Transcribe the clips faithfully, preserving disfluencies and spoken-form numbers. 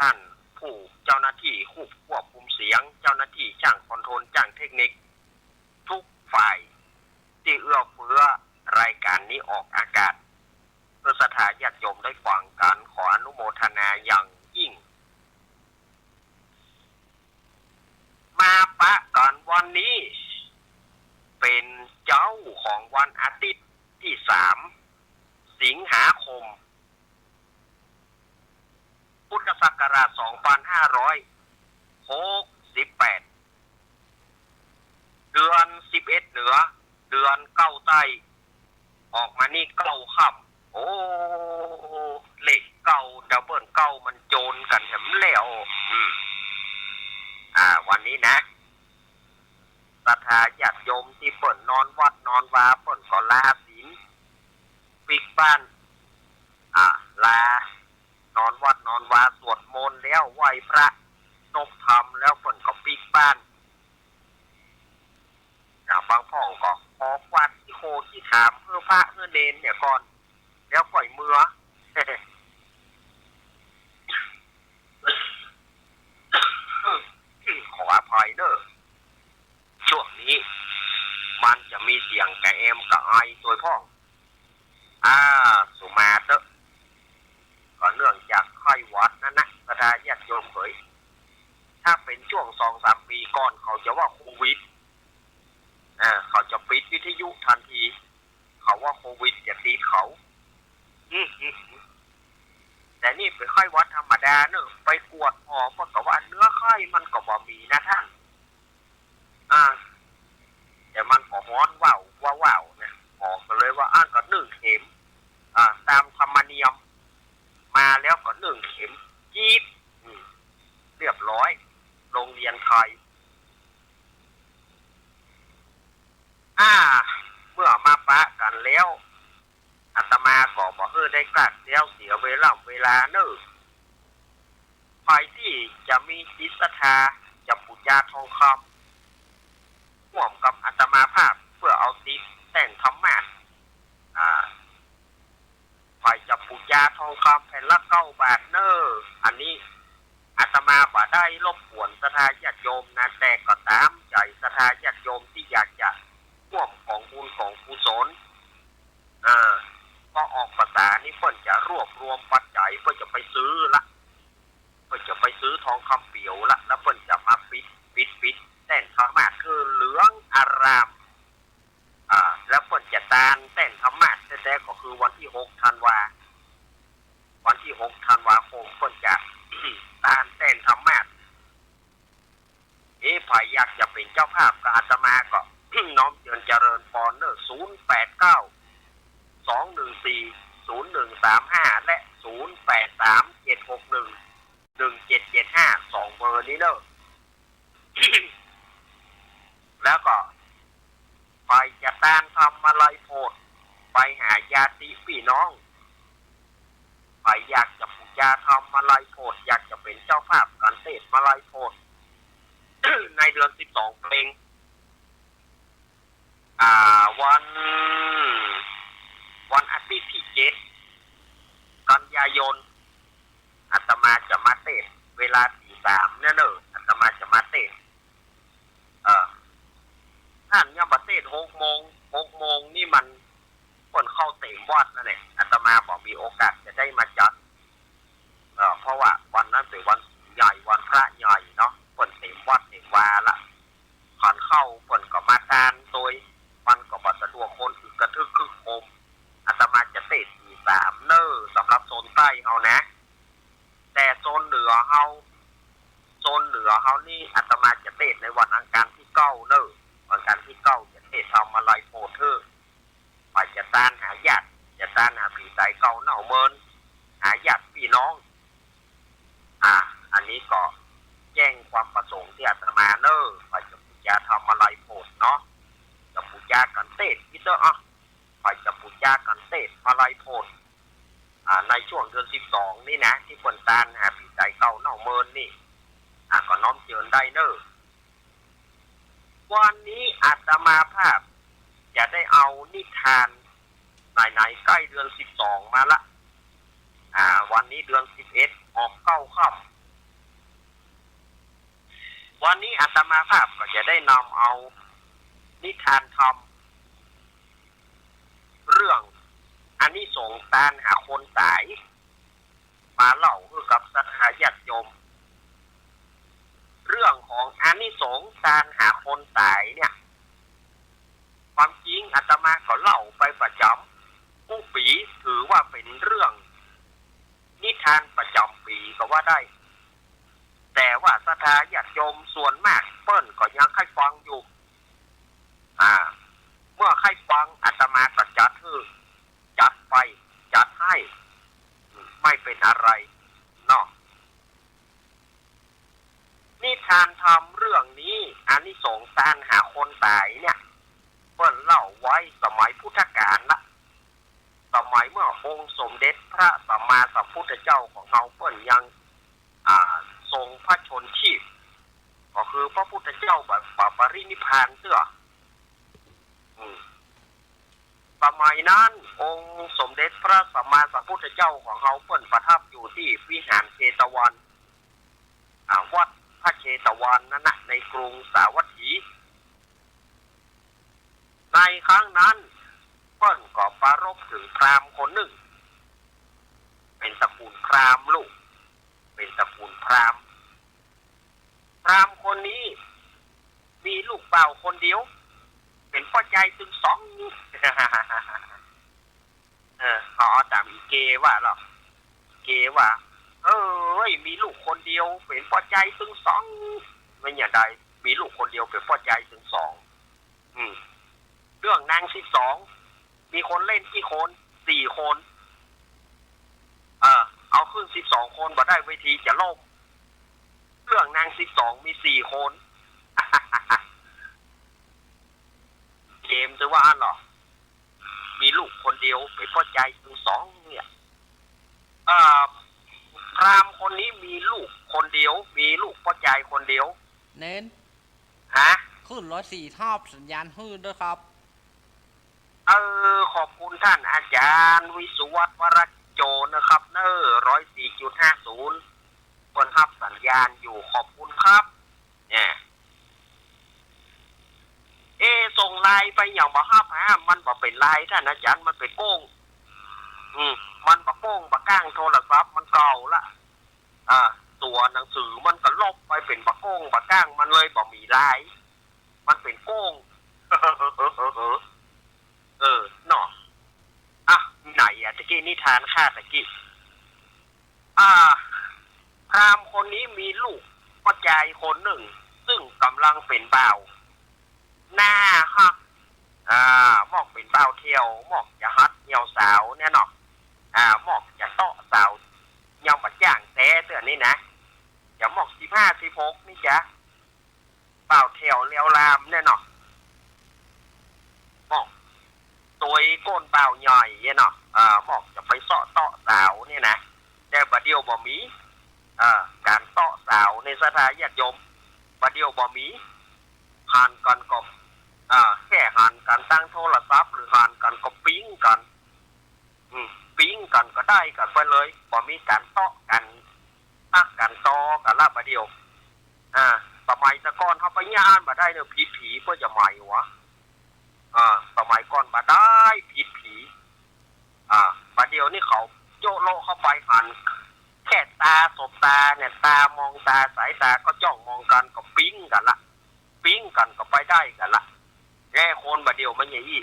ท่านผู้เจ้าหน้าตี้ผู้ควบคุมเสียง เจ้าหน้าตี้จ้างคอนโทรล จ้างเทคนิค กู้ฝ่ายตี้เอื้อเฟื้อรายก๋านนี้ออกอากาศ หื้อศรัทธาญาติโยมได้ฟังกั๋น ขออนุโมทนาอย่างยิ่ง มาปะกั๋นวันนี้ เป๋นเจ๊าของวันอาทิตย์ตี้สาม สิงหาคม พุทธศักราชสองปันห้าร้อยหกสิบแปด เดือนสิบเอ็ดเหนือ เดือนเก๊าใต้ ออกมานี่เก๊าค่ำ โอ้ เลขเก๊าดับเบิลเก๊ามันโจรกั๋นแหมแล้ว อืม อ่า วันนี้นะ ศรัทธาญาติโยมตี้เปิ้นนอนวัดนอนวา เปิ้นก็ลาศีล ปิ๊กบ้าน อ่า ลา นอนวัดนอนวา สวดมนต์แล้ว ไหว้พระ นบธรรมแล้ว เปิ้นก็ปิ๊กบ้าน อ่า บางพ่องก็ขอกวาดขี้โคลขี้ถามหื้อพระหื้อเณรเนี่ยก่อน แล้วก่อยเมือ ขออภัยเน่อ ช่วงนี้มันจะมีเสียงกระแอมกระไอตวยพ่อง อ่า สุมาเต๊อะ ก็เนื่องจากไข้หวัดนั้นนะ ศรัทธาญาติโยมเอ๋ย ถ้าเป๋นช่วงสองสามปี๋ก่อน เขาจะว่าโควิด อ่า เขาจะปิดวิทยุตันที เขาว่าโควิดจะติดเขา อืม แต่นี่เป๋นไข้หวัดธรรมดาเน่อ ไปกวดหมอเปิ้นก็ว่าเนื้อไข้มันก็บ่มีนะต้าน อ่า แต่มันก็ฮ้อนว้าวว้าวๆ นะ หมอก็เลยว่า อั้นก็นึ่งเข็ม อ่า ต๋ามธรรมเนียม มาแล้วก็นึ่งเข็ม จี๊ด อืม เรียบร้อย โรงเรียนไทย อ่า เมื่อมาปะกั๋นแล้ว อาตมาก็บ่หื้อได้กากแจ้วเสียเวล่ำเวลาเน่อ ใผตี้จะมีจิตศรัทธาจะปู๋จาทองคำ ฮ่วมกับอาตมาภาพเปื้อเอาติดแต้นธรรมาสน์ อ่า ใผจะปู๋จาทองคำแผ่นละเก้าบาทเน่อ อันนี้อาตมาบ่ได้รบกวนศรัทธาญาติโยมนะ แต่ก็ต๋ามใจ๋ศรัทธาญาติโยมตี้อยากจะฮ่วมก๋องบุญก๋องกุศล เออ ก็ออกพรรษานี้เปิ้นจะรวบรวมปัจจัยเปิ้นจะไปซื้อละ เปิ้นจะไปซื้อทองคำเปลวละ แล้วเปิ้นจะมาปิด ปิด ปิดแต้นธรรมาสน์หื้อเหลืองอาราม อ่า แล้วเปิ้นจะตานแต้นธรรมาสน์แต๊ๆ ก็คือวันตี้หกธันวา วันตี้หกธันวาคมเปิ้นจะ ตานแต้นธรรมาสน์ เอ๊ะ ใผอยากจะเป๋นเจ้าภาพกับอาตมาก็ น้อมเจิญเจริญปอนเน่อ ศูนย์แปดเก้า สองหนึ่งสี่ ศูนย์หนึ่งสามห้า และ ศูนย์แปดสาม เจ็ดหกหนึ่ง หนึ่งเจ็ดเจ็ดห้า สองเบอร์นี้เน่อ แล้วก็ ใผจะตานธรรมาลัยโพธิ์ ไปหาญาติปี้น้อง ใผอยากจะปู๋จาธรรมาลัยโพธิ์ อยากจะเป๋นเจ้าภาพก๋านเตศน์มาลัยโพธิ์ ในเดือนสิบสองเป๋น อ่า วัน วันอาทิตย์ตี้เจ็ดกันยายน อาตมาจะมาเตศน์เวลาตี๋สามเนี่ยเน่อ อาตมาจะมาเตศน์ เออ ต้านยังบ่เตศน์หกโมง หกโมงนี่มันเปิ้นเข้าเต๋มวัดแล้วเนี่ย อาตมาบ่มีโอกาสจะได้มาจัด เออ เพราะว่าวันนั้นเป๋นวันศีลใหญ่ วันพระใหญ่เนาะ เปิ้นเต๋มวัดเต๋มวาละ ขันเข้าเปิ้นก็มาตานโตย มันก็บ่สะดวก คนอึกกระทึกครึกโครม อาตมาจะเตศน์ตี๋สามเน่อ สำหรับโซนใต้เฮานะ แต่โซนเหนือเฮา โซนเหนือเฮานี่อาตมาจะเตศน์ในวันอังคารตี้เก้าเน่อ วันอังคารตี้เก้าจะเตศน์ธรรมาลัยโพธิ์หื้อ ใผจะตานหาญาติ จะตานหาผีต๋ายเก่าเน่าเมิน หาญาติปี้น้อง อ่า อันนี้ก็แจ้งความประสงค์ตี้อาตมาเน่อ ใผจะปู๋จาธรรมาลัยโพธิ์เนาะ จะปู๋จาก๋านเตศน์ตี้เต๊อะ อ่ะ ใผจะปู๋จาก๋านเตศน์มาลัยโพธิ์ อ่า ในช่วงเดือนสิบสองนี่นะ ตี้เปิ้นตานหาผีต๋ายเก่าเน่าเมินนี่ อ่า ก็น้อมเจิญได้เน่อ วันนี้อาตมาภาพจะได้เอานิทาน ไหนๆ ใก้เดือนสิบสองมาละ อ่า วันนี้เดือนสิบเอ็ด ออกเก๊าค่ วันนี้อาตมาภาพก็จะได้นำเอานิทานธรรม เรื่องอานิสงส์ตานหาคนต๋าย มาเล่าหื้อกับศรัทธาญาติโยม เรื่องของอานิสงส์ตานหาคนต๋ายเนี่ย ความจริงอาตมาก็เล่าไปประจ๋ำกู้ปี๋ ถือว่าเป๋นเรื่องนิทานประจ๋ำปี๋ก็ว่าได้ แต่ว่าศรัทธาญาติโยมส่วนมากเปิ้นก็ยังใค่ฟังอยู่ อ่า เมื่อใค่ฟังอาตมาก็จัดหื้อ จัดไป จัดหื้อ ไม่เป๋นอะไรเนาะ นิทานธรรมเรื่องนี้ อานิสงส์ตานหาคนต๋ายเนี่ย เปิ้นเล่าไว้สมัยพุทธกาลละ สมัยเมื่อองค์สมเด็จพระสัมมาสัมพุทธเจ้าของเฮาเปิ้นยัง อ่า ทรงพระชนม์ชีพ ก็คือพระพุทธเจ้าบ่ บ่ปรินิพพานเตื้อ อืม สมัยนั้นองค์สมเด็จพระสัมมาสัมพุทธเจ้าของเฮาเปิ้นประทับอยู่ตี้วิหารเชตวัน อ่า วัดพระเชตวันนั้นนะ ในกรุงสาวัตถี ในครั้งนั้นเปิ้นก็ปรารภเถิงพราหมณ์คนนึ่ง เป๋นตระกูลพราหมณ์ลูก เป๋นตระกูลพราหมณ์ พราหมณ์คนนี้มีลูกบ่าวคนเดียว เป๋นป้อจายตึงสอง เออ เขาเอาต๋ามอีเกว่าหรอก อีเกว่า เอ้ย มีลูกคนเดียวเป๋นป้อจายตึงสอง เป๋นอย่างใด มีลูกคนเดียวเป๋นป้อจายตึงสอง อืม เรื่องนางสิบสอง มีคนเล่นกี่คน สี่คน เออ เอาขึ้นสิบสองคนบ่ได้ เวทีจะล่ม เรื่องนางสิบสองมีสี่คน เกมถือว่าอั้นหรอ มีลูกคนเดียวเป๋นป้อจายตึงสองเนี่ย เอ่อ พราหมณ์คนนี้มีลูกคนเดียว มีลูกป้อจายคนเดียว เณร ฮะ ขึ้นร้อยสี่ทาบสัญญาณหื้อด้วยครับ เออ ขอบคุณท่านอาจารย์วิสุวัฒน์ วรกิจโจนะครับเนอะ ร้อยสี่จุดห้าศูนย์ เปิ้นฮับสัญญาณอยู่ ขอบคุณครับ เนี่ย เอ๊ะ ส่งไลน์ไปหยังบ่ฮับฮะ มันบ่เป๋นไลน์ท่านอาจารย์ มันเป๋นโก้ง อืม มันบ่โก้ง บ่ก้างโทรศัพท์ มันเก่าละ อ่า ตั๋วหนังสือมันก็ลบไป เป๋นบ่โก้ง บ่ก้าง มันเลยบ่มีไลน์ มันเป๋นโก้ง เออ เนาะ อ่ะ ไหนอะ ตะกี้นิทานข้าตะกี้ อ่า พราหมณ์คนนี้มีลูกป้อจายคนนึ่ง ซึ่งก่ำลังเป๋นบ่าว หน้าฮัก อ่า มอกเป๋นบ่าวเที่ยว มอกจะฮัดเหี่ยวสาวเนี่ยเนาะ อ่า มอกจะเตาะสาว ยังบ่จ้างแต๊เตื้อนี่นะ จะมอกสิบห้า สิบหก นี่จ๊ะ บ่าวเที่ยวเลียวลามเนี่ยเนาะ มอกตวยก้นบ่าวใหญ่เนี่ยเนาะ อ่า มอกจะไปเซาะเตาะสาวเนี่ยนะ แต่บ่าเดี่ยวบ่มี อ่า ก๋านเตาะสาวในศรัทธาญาติโยม บ่าเดี่ยวบ่มี หันกั๋นก็ อ่า แค่หันกั๋นตางโทรศัพท์ หรือหันกั๋นก็ปิ๊งกั๋น อืม ปิ๊งกั๋นก็ได้กั๋นไปเลย บ่มีก๋านเตาะกั๋น ตักกั๋นตอกั๋นละบ่าเดี่ยว อ่า สมัยแต่ก่อนเฮาไปเยียะอั้นบ่ได้เนอะ ผิดผีเปื้อจะหมายหัว อ่า สมัยก่อนบ่ได้ผิดผี อ่า บ่าเดี่ยวนี้เขาโจ๊ะโละเข้าไปหัน แค่ตาสบตาเนี่ย ตามองตา สายตาก็จ้องมองกั๋น ก็ปิ๊งกั๋นละ ปิ๊งกั๋นก็ไปได้กั๋นละ แลคนบ่าเดี่ยวมันอย่างอี้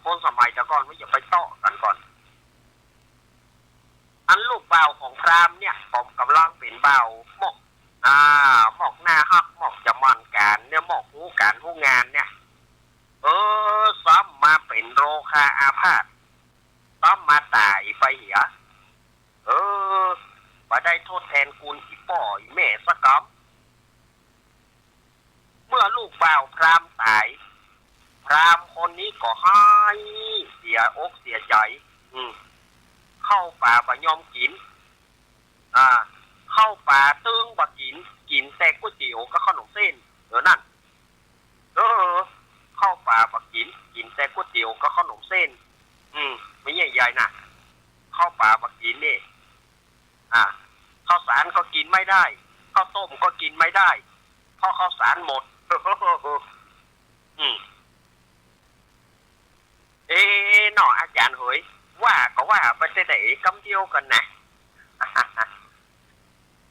คนสมัยแต่ก่อนมันจะไปเตาะกั๋นก่อน อันลูกบ่าวของพราหมณ์เนี่ย ก็ก่ำลังเป๋นบ่าวมอก อ่า มอกหน้าฮัก มอกจะหมั่นก๋านเนี่ย มอกฮู้ก๋านฮู้งานเนี่ย เออ ซ้ำมาเป๋นโรคาอาพาธ ซ้ำมาต๋ายไปเหีย เออ บ่ได้ทดแตนกุณอี่ป้ออี่แม่สักกำ เมื่อลูกบ่าวพราหมณ์ต๋าย พราหมณ์คนนี้ก็ฮ้ายเสียอกเสียใจ๋ อืม ข้าวป๋าบ่ยอมกิ๋น อ่า ข้าวป๋าตึงบ่กิ๋น กิ๋นแต่ก๋วยเตี๋ยวกับขนมเส้น เออ นั่น เออ ข้าวป๋าบ่กิ๋น กิ๋นแต่ก๋วยเตี๋ยวกับขนมเส้น อืม ไม่ใหญ่ใหญ่น่ะ ข้าวป๋าบ่กิ๋นนี่ อ่า ข้าวสารก็กินไม่ได้ ข้าวต้มก็กินไม่ได้ เพราะข้าวสารหมด อืม เอ๊ะ เนาะ อาจ๋ารย์เหย ว่าก็ว่าไปแต่ใดกำเดียวกั๋นนะ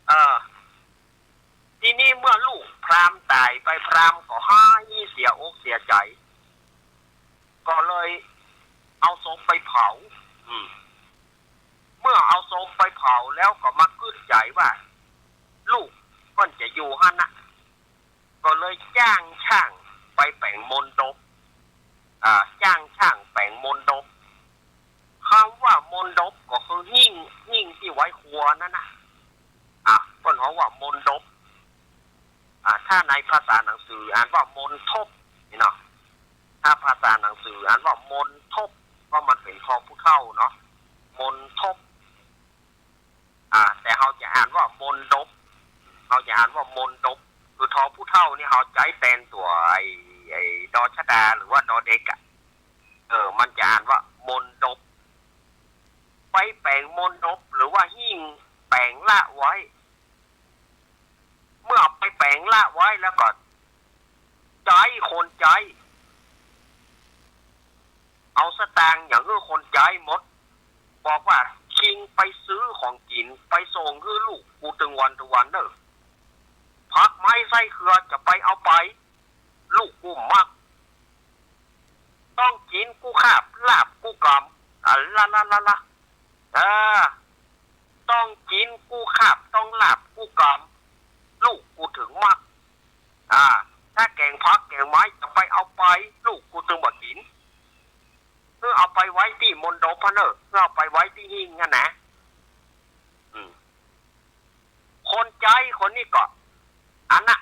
เออ ทีนี้เมื่อลูกพราหมณ์ต๋ายไป พราหมณ์ก็ฮ้ายเสียอกเสียใจ๋ ก็เลยเอาศพไปเผา อืม เมื่อเอาศพไปเผาแล้วก็มากึ๊ดใจ๋ว่า ลูกเปิ้นจะอยู่หั้นนะ ก็เลยจ้างช่างไปแป๋งมณฑป อ่า จ้างช่างแป๋งมณฑป กำว่ามณฑปก็คือหิ้ง หิ้งตี้ไว้ครัวนั้นนะ อ่ะ เปิ้นฮ้องว่ามณฑป อ่า ถ้าในภาษาหนังสืออ่านว่ามณฑป นี่เนาะ ถ้าภาษาหนังสืออ่านว่ามณฑป เพราะมันเป๋นทอผู้เฒ่าเนาะ มณฑป อ่า แต่เฮาจะอ่านว่ามณฑป เฮาจะอ่านว่ามณฑป คือทอผู้เฒ่านี่เฮาใจ๊แตนตั๋วไอ้ ไอ้ดอชดาหรือว่าดอเด็กอะ เออ มันจะอ่านว่ามณฑป ไปแป๋งมณฑปหรือว่าหิ้งแป๋งละไว้ เมื่อไปแป๋งละไว้แล้วก็ใจ๊คนใจ๊ เอาสตางค์หยังหื้อคนใจ๊หมด บอกว่า คิงไปซื้อของกิ๋นไปส่งหื้อลูกกูตึงวันตึงวันเน่อ ผักไม้ไส้เคือจะไปเอาไป ลูกกูบ่มัก ต้องกิ๋นกู้คาบลาบกู้กำ อะละละละละ เออ ต้องกิ๋นกู้คาบต้องลาบกู้กำ ลูกกูเถิงมัก อ่า ถ้าแก๋งผักแก๋งไม้จะไปเอาไป ลูกกูตึงบ่กิ๋น หื้อเอาไปไว้ตี้มณฑปหั้นเน่อ หื้อเอาไปไว้ตี้หิ้งหั้นนะ อืม คนใจ๊คนนี้ก็ อันน่ะ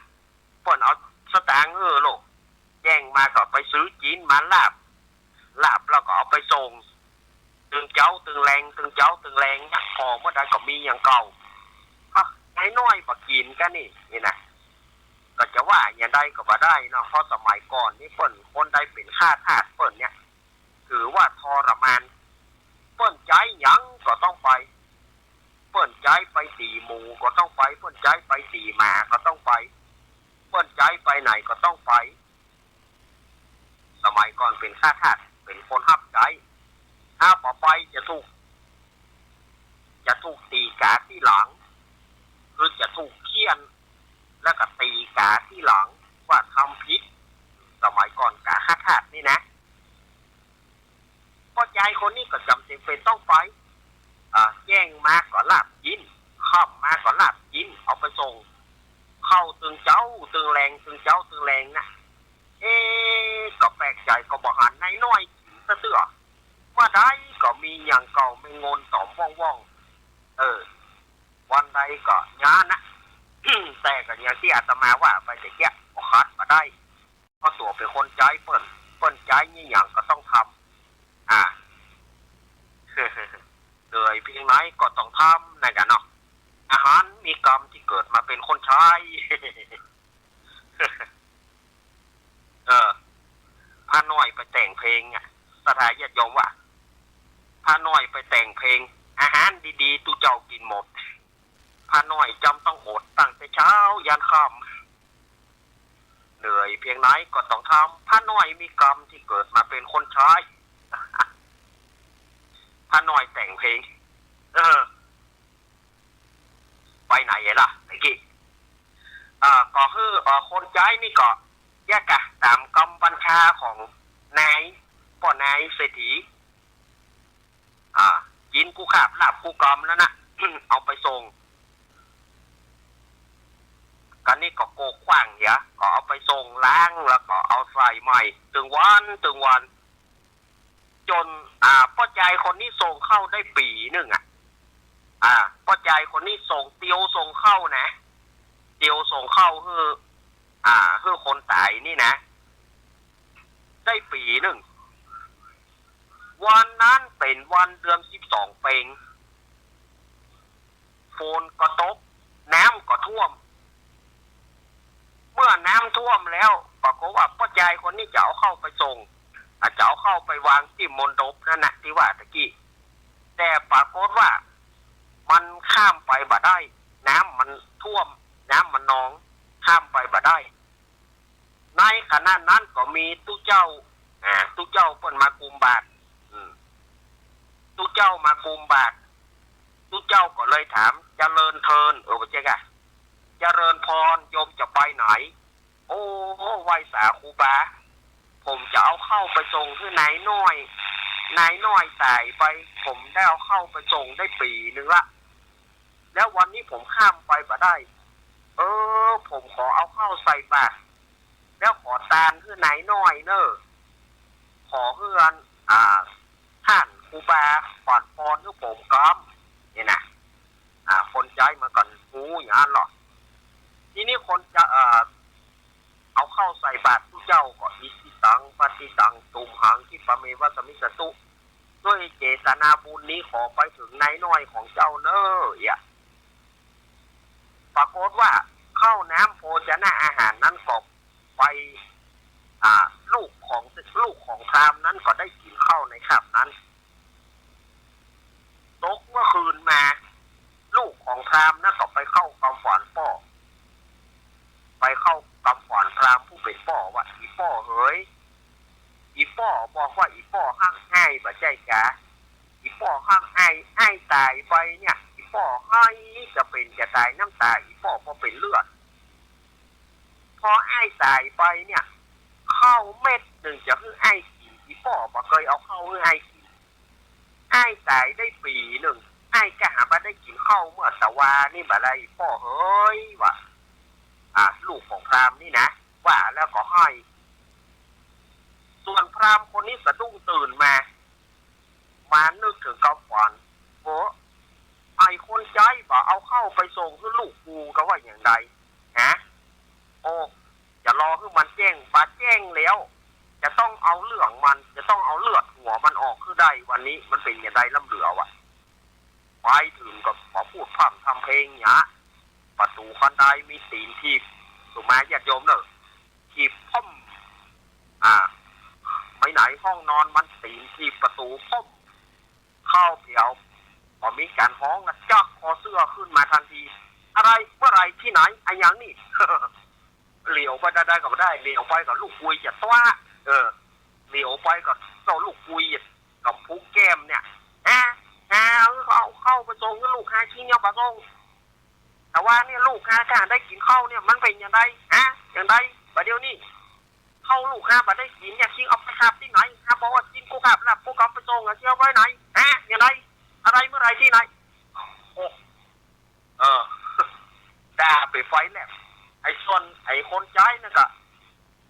เปิ้นเอาสตางค์หื้อโลด แจ้งมาก็ไปซื้อจีนมาลาบ ลาบแล้วก็เอาไปส่ง ตึงเจ๊าตึงแลง ตึงเจ๊าตึงแลงเนี่ย ผ่อเมื่อใดก็มีอย่างเก่า อ่ะ นายน้อยบ่กิ๋นก้านี่ นี่นะ ก็จะว่าอย่างใดก็บ่ได้เนาะ เพราะสมัยก่อนนี่เปิ้น คนใดเป๋นข้าทาสเปิ้นเนี่ย ถือว่าทรมาน เปิ้นใจ๊หยังก็ต้องไป เปิ้นใจ๊ไปตี๋หมูก็ต้องไป เปิ้นใจ๊ไปตี๋หมาก็ต้องไป เปิ้นใจ๊ไปไหนก็ต้องไป สมัยก่อนเป๋นข้าทาส เป๋นคนฮับใจ๊ ถ้าบ่ไปจะถูก จะถูกตี๋ก๋าตี้หลัง คือจะถูกเฆี่ยน แล้วก็ตี๋ก๋าตี้หลังว่าทำผิด สมัยก่อนก๋าข้าทาสนี่นะ ป้อจายคนนี้ก็จ๋ำเป๋นต้องไป อ่า แจ้งมาก็ลาบจีน ค่ำมาก็ลาบจีน เอาไปส่ง เข้าตึงเจ๊าตึงแลง ตึงเจ๊าตึงแลงนะ เอ๊ะ ก็แปลกใจ๋ ก็บ่หันนายน้อยกิ๋นซะเตื้อ เมื่อใดก็มีอย่างเก่า แม่งนต่อมว่องๆ เออ วันใดก็ย้านนะ แต่ก็อย่างตี้อาตมาว่าไปตะเกียะ บ่ขัดบ่ได้ เพราะตั๋วเป๋นคนใจ๊เปิ้น เปิ้นใจ๊อี่หยังก็ต้องทำ อ่า เหนื่อยเพียงไหนก็ต้องทำ นั่นกะเนาะ อาหารมีกรรมที่เกิดมาเป็นคนใช้ เออ พระน้อยไปแต่งเพลงอะ ศรัทธาญาติโยมว่า พระน้อยไปแต่งเพลง อาหารดีๆ ตุ๊เจ้ากิ๋นหมด พระน้อยจ๋ำต้องอดตั้งแต่เช้ายันค่ำ เหนื่อยเพียงไหนก็ต้องทำ พระน้อยมีกรรมที่เกิดมาเป็นคนใช้ พระน้อยแต่งเพลง เออ ไปไหนล่ะตะกี้ เอ่อ ก็คือ เอ่อ คนใจ๊นี่ก็เยียะกะต๋ามกำบัญชาของนาย ป้อนายเศรษฐี อ่า กิ๋นกู้คาบลาบกู้กำแล้วนะ เอาไปส่ง กะนี้ก็โกกขว้างเหีย ก็เอาไปส่งล้าง แล้วก็เอาใส่ใหม่ ตึงวัน ตึงวัน จ๋น อ่า ป้อจายคนนี้ส่งข้าวได้ปี๋นึ่งอะ อ่า ป้อจายคนนี้ส่ง เตียวส่งข้าวนะ เตียวส่งข้าวหื้อ อ่า หื้อคนต๋ายนี่นะ ได้ปี๋นึ่ง วันนั้นเป๋นวันเดือนสิบสองเพ็ง ฝนก็ตก น้ำก็ท่วม เมื่อน้ำท่วมแล้ว ปรากฏว่าป้อจายคนนี้จะเอาข้าวไปส่ง อ่ะ จะเอาข้าวไปวางตี้มณฑปนั่นนะ ตี้ว่าตะกี้ แต่ปรากฏว่ามันข้ามไปบ่ได้ น้ำมันท่วม น้ำมันนอง ข้ามไปบ่ได้ ในขณะนั้นก็มีตุ๊เจ้า อ่า ตุ๊เจ้าเปิ้นมากุมบาตร อืม ตุ๊เจ้ามากุมบาตร ตุ๊เจ้าก็เลยถาม เจริญเทิน เออ บ่ใจ้ก่ะ เจริญพร โยมจะไปไหน โอ้ ไหว้สาครูบา ผมจะเอาข้าวไปส่งหื้อนายน้อย นายน้อยต๋ายไป ผมได้เอาข้าวไปส่งได้ปี๋นึ่งละ แล้ววันนี้ผมข้ามไปบ่ได้ เออ ผมขอเอาข้าวใส่บาตร แล้วขอตานหื้อนายน้อยเน่อ ขอหื้ออัน อ่า ต้านครูบาขวัญพรหื้อผมกำ เนี่ยนะ อ่า คนใจ๊มันก็ฮู้อย่างนั้นหรอก ทีนี้คนจะ เอ่อ เอาข้าวใส่บาตรตุ๊เจ้าก็ อิทิตัง ปะติตัง ตุมหัง คิปะเมวะ สะมิชฌะตุ ด้วยเจตนาบุญนี้ขอไปถึงนายน้อยของเจ้าเน่อ เอี่ย ปรากฏว่าข้าวน้ำโภชนะอาหารนั้นก็ไป อ่า ลูกของ ลูกของพราหมณ์นั้นก็ได้กิ๋นข้าวในคาบนั้น ตกเมื่อคืนมา ลูกของพราหมณ์นั้นก็ไปเข้ากำฝนป้อ ไปเข้ากำฝนพราหมณ์ผู้เป๋นป้อว่า อี่ป้อเหย อี่ป้อบอกว่าอี่ป้อฮักอ้ายบ่ใจ้กา อี่ป้อฮักอ้าย อ้ายต๋ายไปเนี่ย อี่ป้อไห้จะเป๋นจะต๋าย น้ำต๋าอี่ป้อบ่เป๋นเลือด พออ้ายต๋ายไปเนี่ย ข้าวเม็ดนึ่งจะหื้ออ้ายกิ๋น อี่ป้อบ่เกยเอาข้าวหื้ออ้ายกิ๋น อ้ายต๋ายได้ปี๋นึ่ง อ้ายก็หาบ่ได้กิ๋นข้าวเมื่อตะวานี่บ่ได้ อี่ป้อเหย ว่า อ่า ลูกของพราหมณ์นี่นะ ว่าแล้วก็ไห้ ส่วนพราหมณ์คนนี้สะดุ้งตื่นมา มานึกเถิงกำฝน โอ้ ไอ้คนใจ๊บ่เอาข้าวไปส่งหื้อลูกกูก็ว่าอย่างใด ฮะ โอ้ จะรอหื้อมันแจ้ง บ่แจ้งแล้ว จะต้องเอาเรื่องมัน จะต้องเอาเลือดหัวมันออกหื้อได้ วันนี้มันเป๋นอย่างใดล้ำเหลือวะ ไปเถิงก็บ่พูดพร่ำทำเพลงหยัง ประตู๋คันไดมีตี๋นถีบ สุมาญาติโยมเน่อ ถีบพ่ม อ่า ไปไหนห้องนอนมันตี๋นถีบประตู๋พ่ม เข้าเผียว ก็มีก๋านฮ้องกระจักคอเสื้อขึ้นมาตันที อะไร เมื่อไหร่ ตี้ไหน อะหยังนี่ เหลียวไปได้ๆ ก็บ่ได้ เหลียวไปก็ลูกกุยจะตว้า เออ เหลียวไปก็เจ้าลูกกุยจะกำพุ้งแก้มเนี่ย ฮะ ฮะ เอาข้าวไปส่งหื้อลูกฮา ชิงยังบ่ส่ง ตะวาเนี่ยลูกฮาก็ได้กิ๋นข้าวเนี่ย มันเป๋นอย่างใด ฮะ อย่างใด บ่าเดี่ยวนี้ ข้าวลูกฮาบ่ได้กิ๋นเนี่ย ชิงเอาไปคาบตี้ไหน ฮาบอกว่ากิ๋นกู้คาบลาบกู้กำไปส่งอะ ชิงเอาไปไหน ฮะ อย่างใด อะไร เมื่อไหร่ ตี้ไหน โอ้ เออ ด่าไปไฟแลบ ไอ้ส่วนไอ้คนใจ๊นั่นก็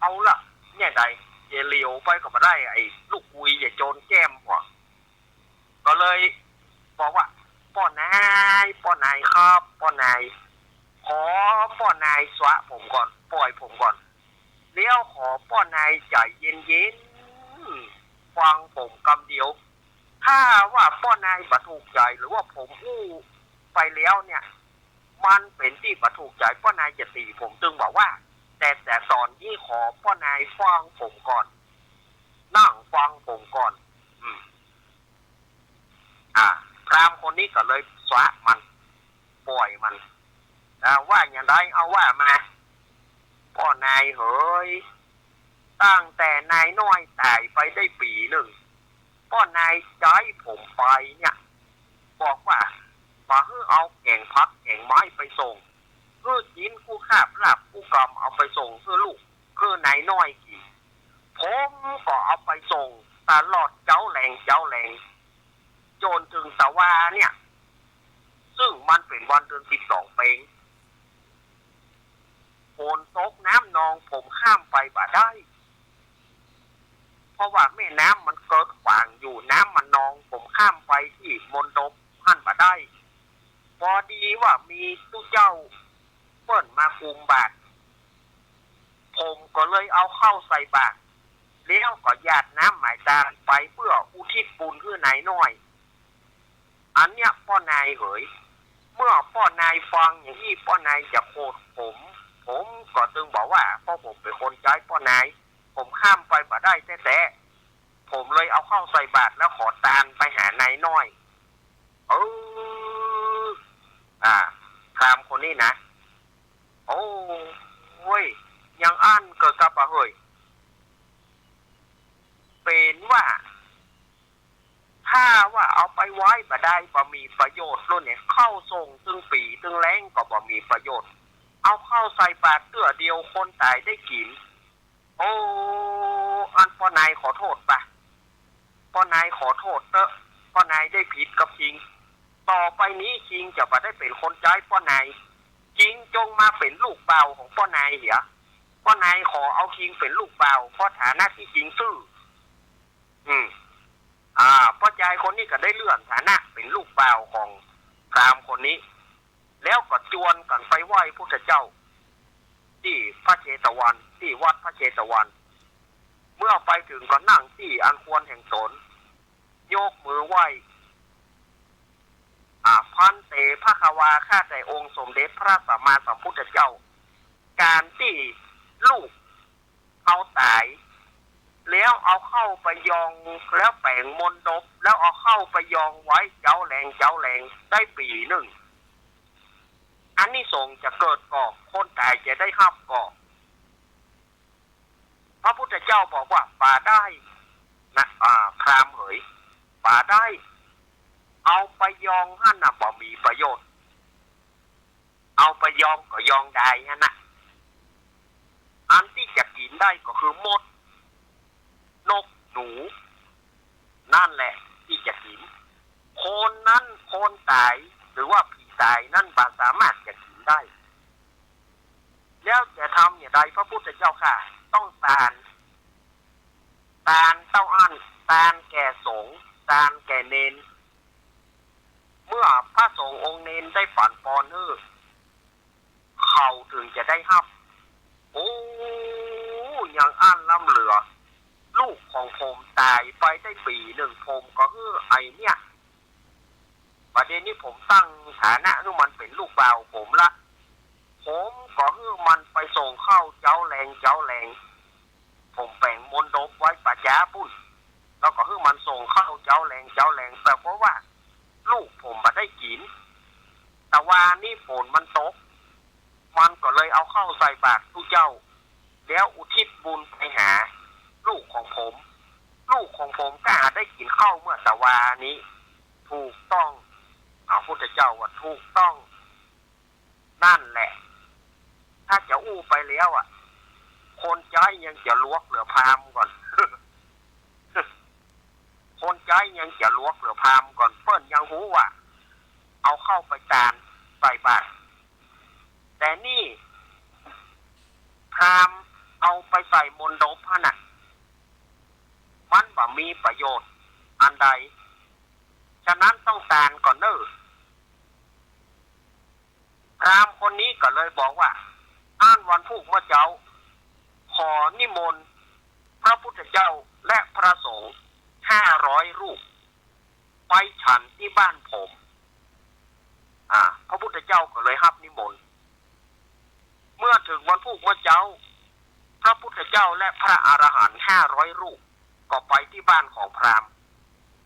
เอาละ เนี่ยใด จะเหลียวไปก็บ่ได้ ไอ้ลูกกุยจะโจนแก้มหัว ก็เลยบอกว่า ป้อนาย ป้อนายครับ ป้อนาย ขอป้อนายสวะผมก่อน ปล่อยผมก่อน แล้วขอป้อนายใจ๋เย็นๆ ฟังผมกำเดียว ถ้าว่าป้อนายบ่ถูกใจ๋ หรือว่าผมอู้ไปแล้วเนี่ย มันเป๋นตี้บ่ถูกใจ๋ ป้อนายจะตี๋ผม ตึงบ่ว่า แต่ แต่ต๋อนนี้ขอป้อนายฟังผมก่อน นั่งฟังผมก่อน อืม อ่า พราหมณ์คนนี้ก็เลยสวะมัน ปล่อยมัน อ่า ว่าอย่างใด เอาว่ามา ป้อนายเหย ตั้งแต่นายน้อยต๋ายไปได้ปี๋นึ่ง ป้อนายใจ๊ผมไปเนี่ย บอกว่า บ่หื้อเอาแก๋งผักแก๋งไม้ไปส่ง หื้อกิ๋นกู้คาบลาบกู้กำเอาไปส่งหื้อลูก หื้อนายน้อยกิ๋น ผมก็เอาไปส่งตลอดเจ๊าแลงเจ๊าแลง จ๋นเถิงตะวาเนี่ย ซึ่งมันเป๋นวันเดือนสิบสองเป๋ง ฝนตกน้ำนอง ผมข้ามไปบ่ได้ เพราะว่าแม่น้ำมันเกิดขวางอยู่ น้ำมันนอง ผมข้ามไปตี้มณฑปหั้นบ่ได้ ปอดีว่ามีตุ๊เจ้าเปิ้นมากุมบาตร ผมก็เลยเอาข้าวใส่บาตร แล้วก็หยาดน้ำหมายตานไปเปื้ออุทิศบุญหื้อนายน้อย อันเนี้ยป้อนายเหย เมื่อป้อนายฟังอย่างอี้ ป้อนายจะโขดผม ผมก็ตึงบอกว่า เพราะผมเป๋นคนใจ๊ป้อนาย ผมข้ามไปบ่ได้แต๊ๆ ผมเลยเอาข้าวใส่บาตรแล้วขอตานไปหานายน้อย เออ อ่า พราหมณ์คนนี้นะ โอ้ ปะเฮย เป๋นว่า ถ้าว่าเอาไปไว้บ่ได้ บ่มีประโยชน์แล้วเนี่ย เข้าส่งตึงปี๋ตึงแล้งก็บ่มีประโยชน์ เอาเข้าใส่บาตรเตื้อเดียวคนต๋ายได้กิ๋น โอ้ อันป้อนายขอโต้ษปะ ป้อนายขอโต้ษเต๊อะ ป้อนายได้ผิดกับคิง ต่อไปนี้คิงจะบ่ได้เป๋นคนใจ๊ป้อนาย คิงจงมาเป๋นลูกบ่าวของป้อนายเหีย ป้อนายขอเอาคิงเป๋นลูกบ่าว เพราะฐานะตี้คิงซื่อ อืม อ่า ป้อจายคนนี้ก็ได้เลื่อนฐานะเป๋นลูกบ่าวของพราหมณ์คนนี้ แล้วก็จวนกั๋นไปไหว้พุทธเจ้า ตี้พระเจตวัน ตี้วัดพระเจตวัน เมื่อไปเถิงก็นั่งตี้อันควรแห่งต๋น ยกมือไหว้ อ่า ภันเต ภะคะวา ข้าแต่องค์สมเด็จพระสัมมาสัมพุทธเจ้า ก๋านตี้ลูกเฮาต๋าย แล้วเอาเข้าไปยอง แล้วแป๋งมณฑป แล้วเอาเข้าไปยองไว้เจ๊าแลงเจ๊าแลงได้ปี๋นึ่ง อานิสงส์จะเกิดก่อ คนต๋ายจะได้ฮับก่อ พระพุทธเจ้าบอกว่า บ่ได้นะ อ่า พราหมณ์เหย บ่ได้ เอาไปยองหั้นน่ะบ่มีประโยชน์ เอาไปยองก็ยองดายหั้นน่ะ อันตี้จะกิ๋นได้ก็คือมด นก หนู นั่นแหละตี้จะกิ๋น คนนั้น คนต๋าย หรือว่าผีต๋ายนั้น บ่สามารถจะกิ๋นได้ แล้วจะทำอย่างใดพระพุทธเจ้าข้า ต้องตาน ตานเต้าอั้น ตานแก่สงฆ์ ตานแก่เณร เมื่อพระสงฆ์องค์เณรได้ปั๋นปอนหื้อ เขาเถิงจะได้ฮับ โอ้ ยังอั้นล้ำเหลือ ลูกของผมต๋ายไปได้ปี๋นึ่ง ผมก็หื้อไอ้เนี่ย บ่าเดี่ยวนี้ผมตั้งฐานะหื้อมันเป๋นลูกบ่าวผมละ ผมก็หื้อมันไปส่งข้าวเจ๊าแลงเจ๊าแลง ผมแป๋งมณฑปไว้ป่าจ๊าปุ้น แล้วก็หื้อมันส่งข้าวเจ๊าแลงเจ๊าแลง แต่เพราะว่าลูกผมบ่ได้กิ๋น แต่วานี้ฝนมันตก มันก็เลยเอาเข้าใส่บาตรตุ๊เจ้า แล้วอุทิศบุญไปหาลูกของผม ลูกของผมก็หาได้กิ๋นข้าวเมื่อแต่วานี้ ถูกต้อง เอาพุทธเจ้าว่าถูกต้อง นั่นแหละ ถ้าจะอู้ไปแล้วอะ คนใจ๊ยังจะหลวกเหลือพราหมณ์ก่อน คนใจ๊ยังจะหลวกเหลือพราหมณ์ก่อน เปิ้นยังฮู้ว่า เอาเข้าไปตานใส่บาตร แต่นี่พราหมณ์เอาไปใส่มณฑปหั้นน่ะ มันบ่มีประโยชน์อันใด ฉะนั้นต้องตานก่อนเน่อ พราหมณ์คนนี้ก็เลยบอกว่า อั้นวันพูกเมื่อเจ๊า ขอนิมนต์พระพุทธเจ้าและพระสงฆ์ห้าร้อยรูป ไปฉันตี้บ้านผม อ่า พระพุทธเจ้าก็เลยฮับนิมนต์ เมื่อเถิงวันพูกเมื่อเจ๊า พระพุทธเจ้าและพระอรหันต์ห้าร้อยรูป ก็ไปตี้บ้านของพราหมณ์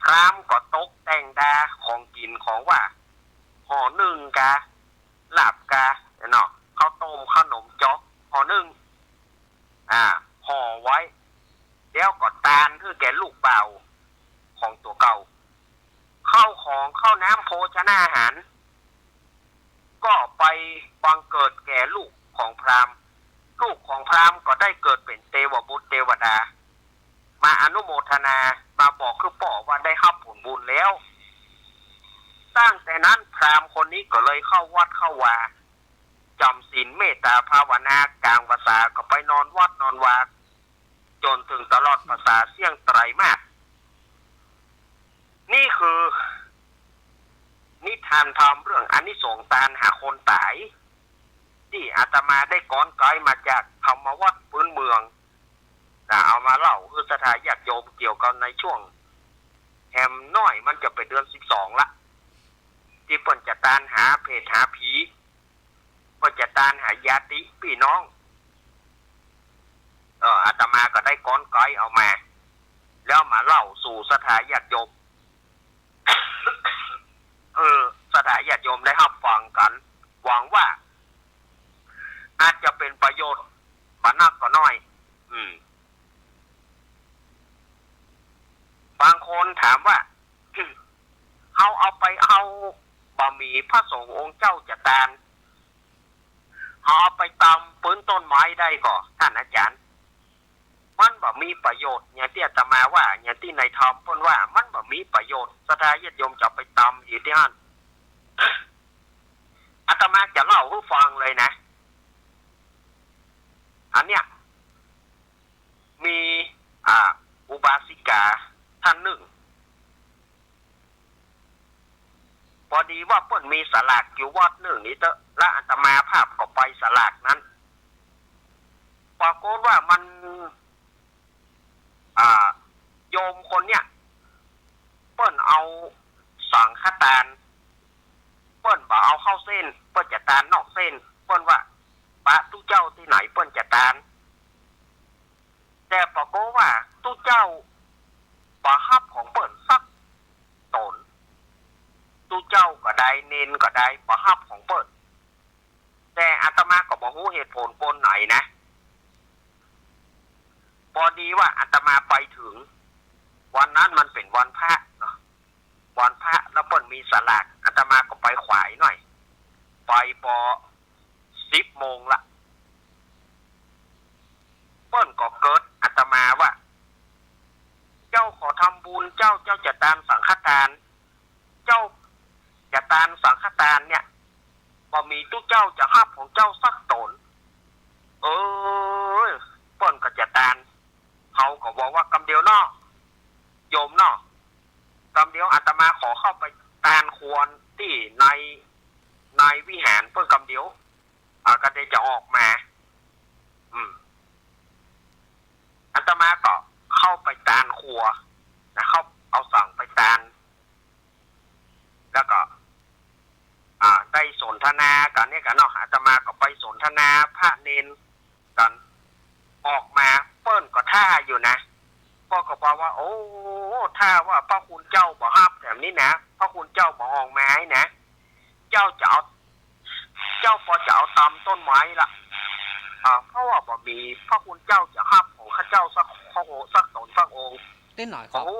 พราหมณ์ก็ตกแต่งดาของกิ๋นของหว่าน ห่อนึ่งกา ลาบกา เนาะ ข้าวต้ม ขนมจ๊อก ห่อนึ่ง อ่า ห่อไว้ แล้วก็ตานหื้อแก่ลูกบ่าวของตั๋วเก่า ข้าวของ ข้าวน้ำ โภชนาหาร ก็ไปบังเกิดแก่ลูกของพราหมณ์ ลูกของพราหมณ์ก็ได้เกิดเป๋นเตวบุตรเตวดา มาอนุโมทนา มาบอกคือป้อว่าได้ฮับผลบุญแล้ว ตั้งแต่นั้นพราหมณ์คนนี้ก็เลยเข้าวัดเข้าวา จ๋ำศีลเมตตาภาวนา ก๋างพรรษาก็ไปนอนวัดนอนวา จ๋นเถิงตลอดพรรษาเสี้ยงไตรมาส นี่คือนิทานธรรมเรื่องอานิสงส์ตานหาคนต๋าย ตี้อาตมาได้ก๊อนก๊อยมาจากธรรมวัตรพื้นเมือง น่ะ เอามาเล่าหื้อศรัทธาญาติโยมเกี่ยวกับในช่วงแฮมน้อย มันจะเป๋นเดือนสิบสองละ ตี้เปิ้นจะตานหาเผตหาผี เปิ้นจะตานหาญาติปี้น้อง เออ อาตมาก็ได้ก๊อนก๊อยเอามา แล้วมาเล่าสู่ศรัทธาญาติโยม เออ ศรัทธาญาติโยมได้ฮับฟังกั๋น หวังว่า อาจจะเป๋นประโยชน์บ่นักก็น้อย อืม บางคนถามว่า เฮาเอาไป เฮาบ่มีพระสงฆ์องค์เจ้าจะตาน เฮาเอาไปตำปื๊นต้นไม้ได้ก่อ ต้านอาจ๋ารย์ มันบ่มีประโยชน์ อย่างตี้อาตมาว่า อย่างตี้นายทอมเปิ้นว่า มันบ่มีประโยชน์ ศรัทธาญาติโยมจะเอาไปตำอยู่ตี้หั้น อาตมาจะเล่าหื้อฟังเลยนะ อันเนี้ย มี อ่า อุบาสิกาต้านนึ่ง ปอดีว่าเปิ้นมีสลากอยู่วัดนึ่งนี่เต๊อะ และอาตมาภาพก็ไปสลากนั้น ปรากฏว่ามัน อ่า โยมคนเนี้ย เปิ้นเอาสังฆตาน เปิ้นบ่เอาเข้าเส้น เปิ้นจะตานนอกเส้น เปิ้นว่า ปะตุ๊เจ้าตี้ไหนเปิ้นจะตาน แต่ปรากฏว่าตุ๊เจ้าบ่ฮับของเปิ้นสักต๋น ตุ๊เจ้าก็ได้ เณรก็ได้ บ่ฮับของเปิ้น แต่อาตมาก็บ่ฮู้เหตุผลปนไหนนะ ปอดีว่าอาตมาไปเถิง วันนั้นมันเป๋นวันพระเนาะ วันพระ แล้วเปิ้นมีสลาก อาตมาก็ไปขวายหน่อย ไปปอสิบโมงละ เปิ้นก็เกิดอาตมาว่า เจ้าขอทำบุญ เจ้า เจ้าจะตานสังฆตาน เจ้าจะตานสังฆตานเนี่ย บ่มีตุ๊เจ้าจะฮับของเจ้าสักต๋น เออ เปิ้นก็จะตาน เฮาก็บอกว่ากำเดียวเนาะ โยมเนาะ กำเดียวอาตมาขอเข้าไปตานครัวตี้ใน ในวิหารเปิ้นกำเดียว อ่า ก็ได้จะออกมา อืม อาตมาก็เข้าไปตานครัวนะ เข้าเอาสังไปตาน แล้วก็ อ่า ได้สนทนากั๋นเนี่ยกั๋นเนาะ อาตมาก็ไปสนทนาพระเณรกั๋น ออกมาเปิ้นก็ถ่าอยู่นะ เปิ้นก็บอกว่า โอ้ ถ้าว่าพระคุณเจ้าบ่ฮับแบบนี้นะ พระคุณเจ้าบ่ออกมาให้นะ เจ้าจะเอา เจ้าปอจะเอาตำต้นไม้ละ อ่า เพราะว่าบ่มีพระคุณเจ้าจะฮับของข้าเจ้าสักพระองค์ สักต๋นสักองค์ ตี้ไหนครับ โอ้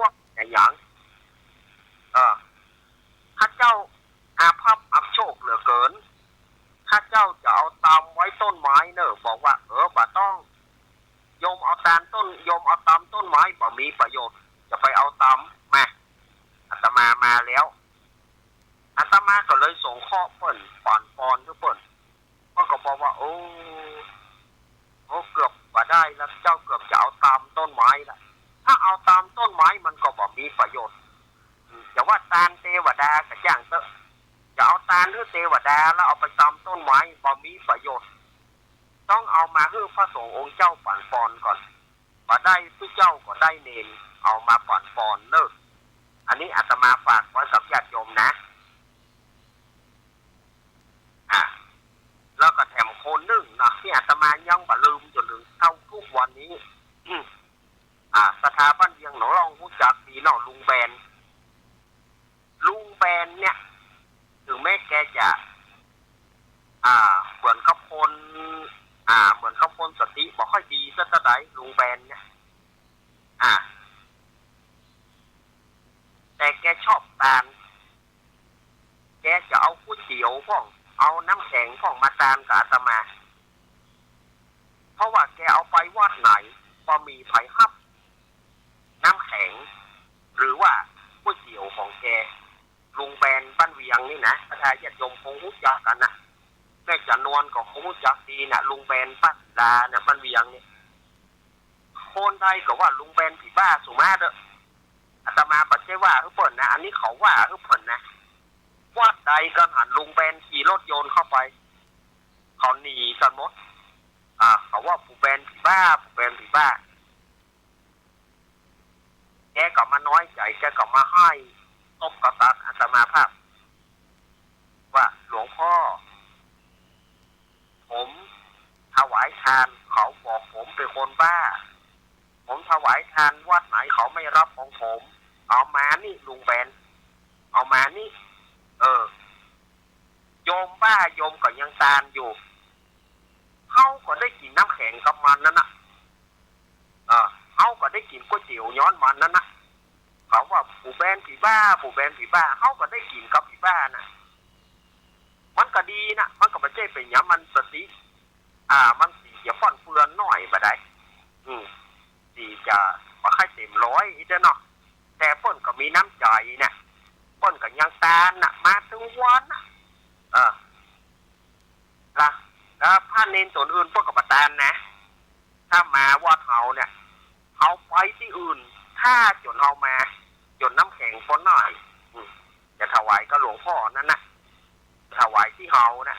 อย่าง เออ ข้าเจ้าอาภัพอับโชคเหลือเกิน ข้าเจ้าจะเอาตำไว้ต้นไม้เน่อ บอกว่า เออ บ่ต้อง โยมเอาตานต้น โยมเอาตำต้นไม้บ่มีประโยชน์ จะไปเอาตำ มา อาตมามาแล้ว อาตมาก็เลยสงเคราะห์เปิ้น ปั๋นปอนหื้อเปิ้น เปิ้นก็บอกว่า โอ้ โอ้ เกือบบ่ได้ละ เจ้าเกือบจะเอาตำต้นไม้ละ ถ้าเอาตำต้นไม้มันก็บ่มีประโยชน์ อืม จะว่าตานเตวดาก็จ้างเต๊อะ จะเอาตานหื้อเตวดาแล้วเอาไปตำต้นไม้บ่มีประโยชน์ ต้องเอามาหื้อพระสงฆ์องค์เจ้าปั๋นปอนก่อน บ่ได้ตุ๊เจ้าก็ได้เณร เอามาปั๋นปอนเน่อ อันนี้อาตมาฝากไว้กับญาติโยมนะ อ่ะ แล้วก็แถมคนนึ่งเนาะ ตี้อาตมายังบ่ลืมจ๋นเถิงเต้าทุกวันนี้ อ่า ศรัทธาบ้านเวียงหนองล่องฮู้จักดีเนาะ ลุงแบน ลุงแบนเนี่ย เถิงแม้แกจะ อ่า เหมือนกับคน อ่า เหมือนกับคนสติบ่ค่อยดีสักเต้าใด ลุงแบนเนี่ย อ่า แต่แกชอบตาน แกจะเอาก๋วยเตี๋ยวพ่อง เอาน้ำแข็งพ่องมาตานกับอาตมา เพราะว่าแกเอาไปวัดไหนบ่มีใผฮับน้ำแข็ง หรือว่าก๋วยเตี๋ยวของแก ลุงแบนบ้านเวียงนี่นะ ศรัทธาญาติโยมคงฮู้จักกั๋นนะ แม่จ๋านวลก็คงฮู้จักดีนะ ลุงแบนป้าศิลาเนี่ย บ้านเวียงเนี่ย คนใดก็ว่าลุงแบนผีบ้าสุมาเต๊อะ อาตมาบ่ใจ้ว่าหื้อเปิ้นนะ อันนี้เขาว่าหื้อเปิ้นนะ วัดใดก็หันลุงแบนขี่รถยนต์เข้าไป เขาหนีกั๋นหมด อ่า เขาว่าปู่แบนผีบ้า ปู่แบนผีบ้า แกก็มาน้อยใจ๋ แกก็มาไห้ตบกระบาลอาตมาภาพ ว่า หลวงพ่อ ผมถวายทาน เขาบอกผมเป๋นคนบ้า ผมถวายทานวัดไหนเขาไม่รับของผม เอามานี่ลุงแบน เอามานี่ เออ โยมบ้าโยมก็ยังตานอยู่ เฮาก็ได้กิ๋นน้ำแข็งกับมันนั่นน่ะ ได้กิ๋นก๋วยเตี๋ยวย้อนมันนั้นนะ เขาว่าผู้แบนผีบ้า ผู้แบนผีบ้า เฮาก็ได้กิ๋นกับผีบ้านะ มันก็ดีนะ มันก็บ่ใจ้เป๋นหยัง มันสติ อ่า มันสิจะฟั่นเฟือนหน้อยบ่ได้ อืม สิจะบ่ใค่เต็มร้อยอี้เนาะ แต่เปิ้นก็มีน้ำใจ๋นะ เปิ้นก็ยังตานนะ มาตึงวันนะ เออ ละ แล้วพระเณรต๋นอื่นเปิ้นก็บ่ตานนะ ถ้ามาวัดเฮาเนี่ย เฮาไปตี้อื่น ถ้าจ๋นเฮามา จ๋นน้ำแข็งป้นหน้อย อืม จะถวายกับหลวงพ่อนั้นนะ ถวายตี้เฮานะ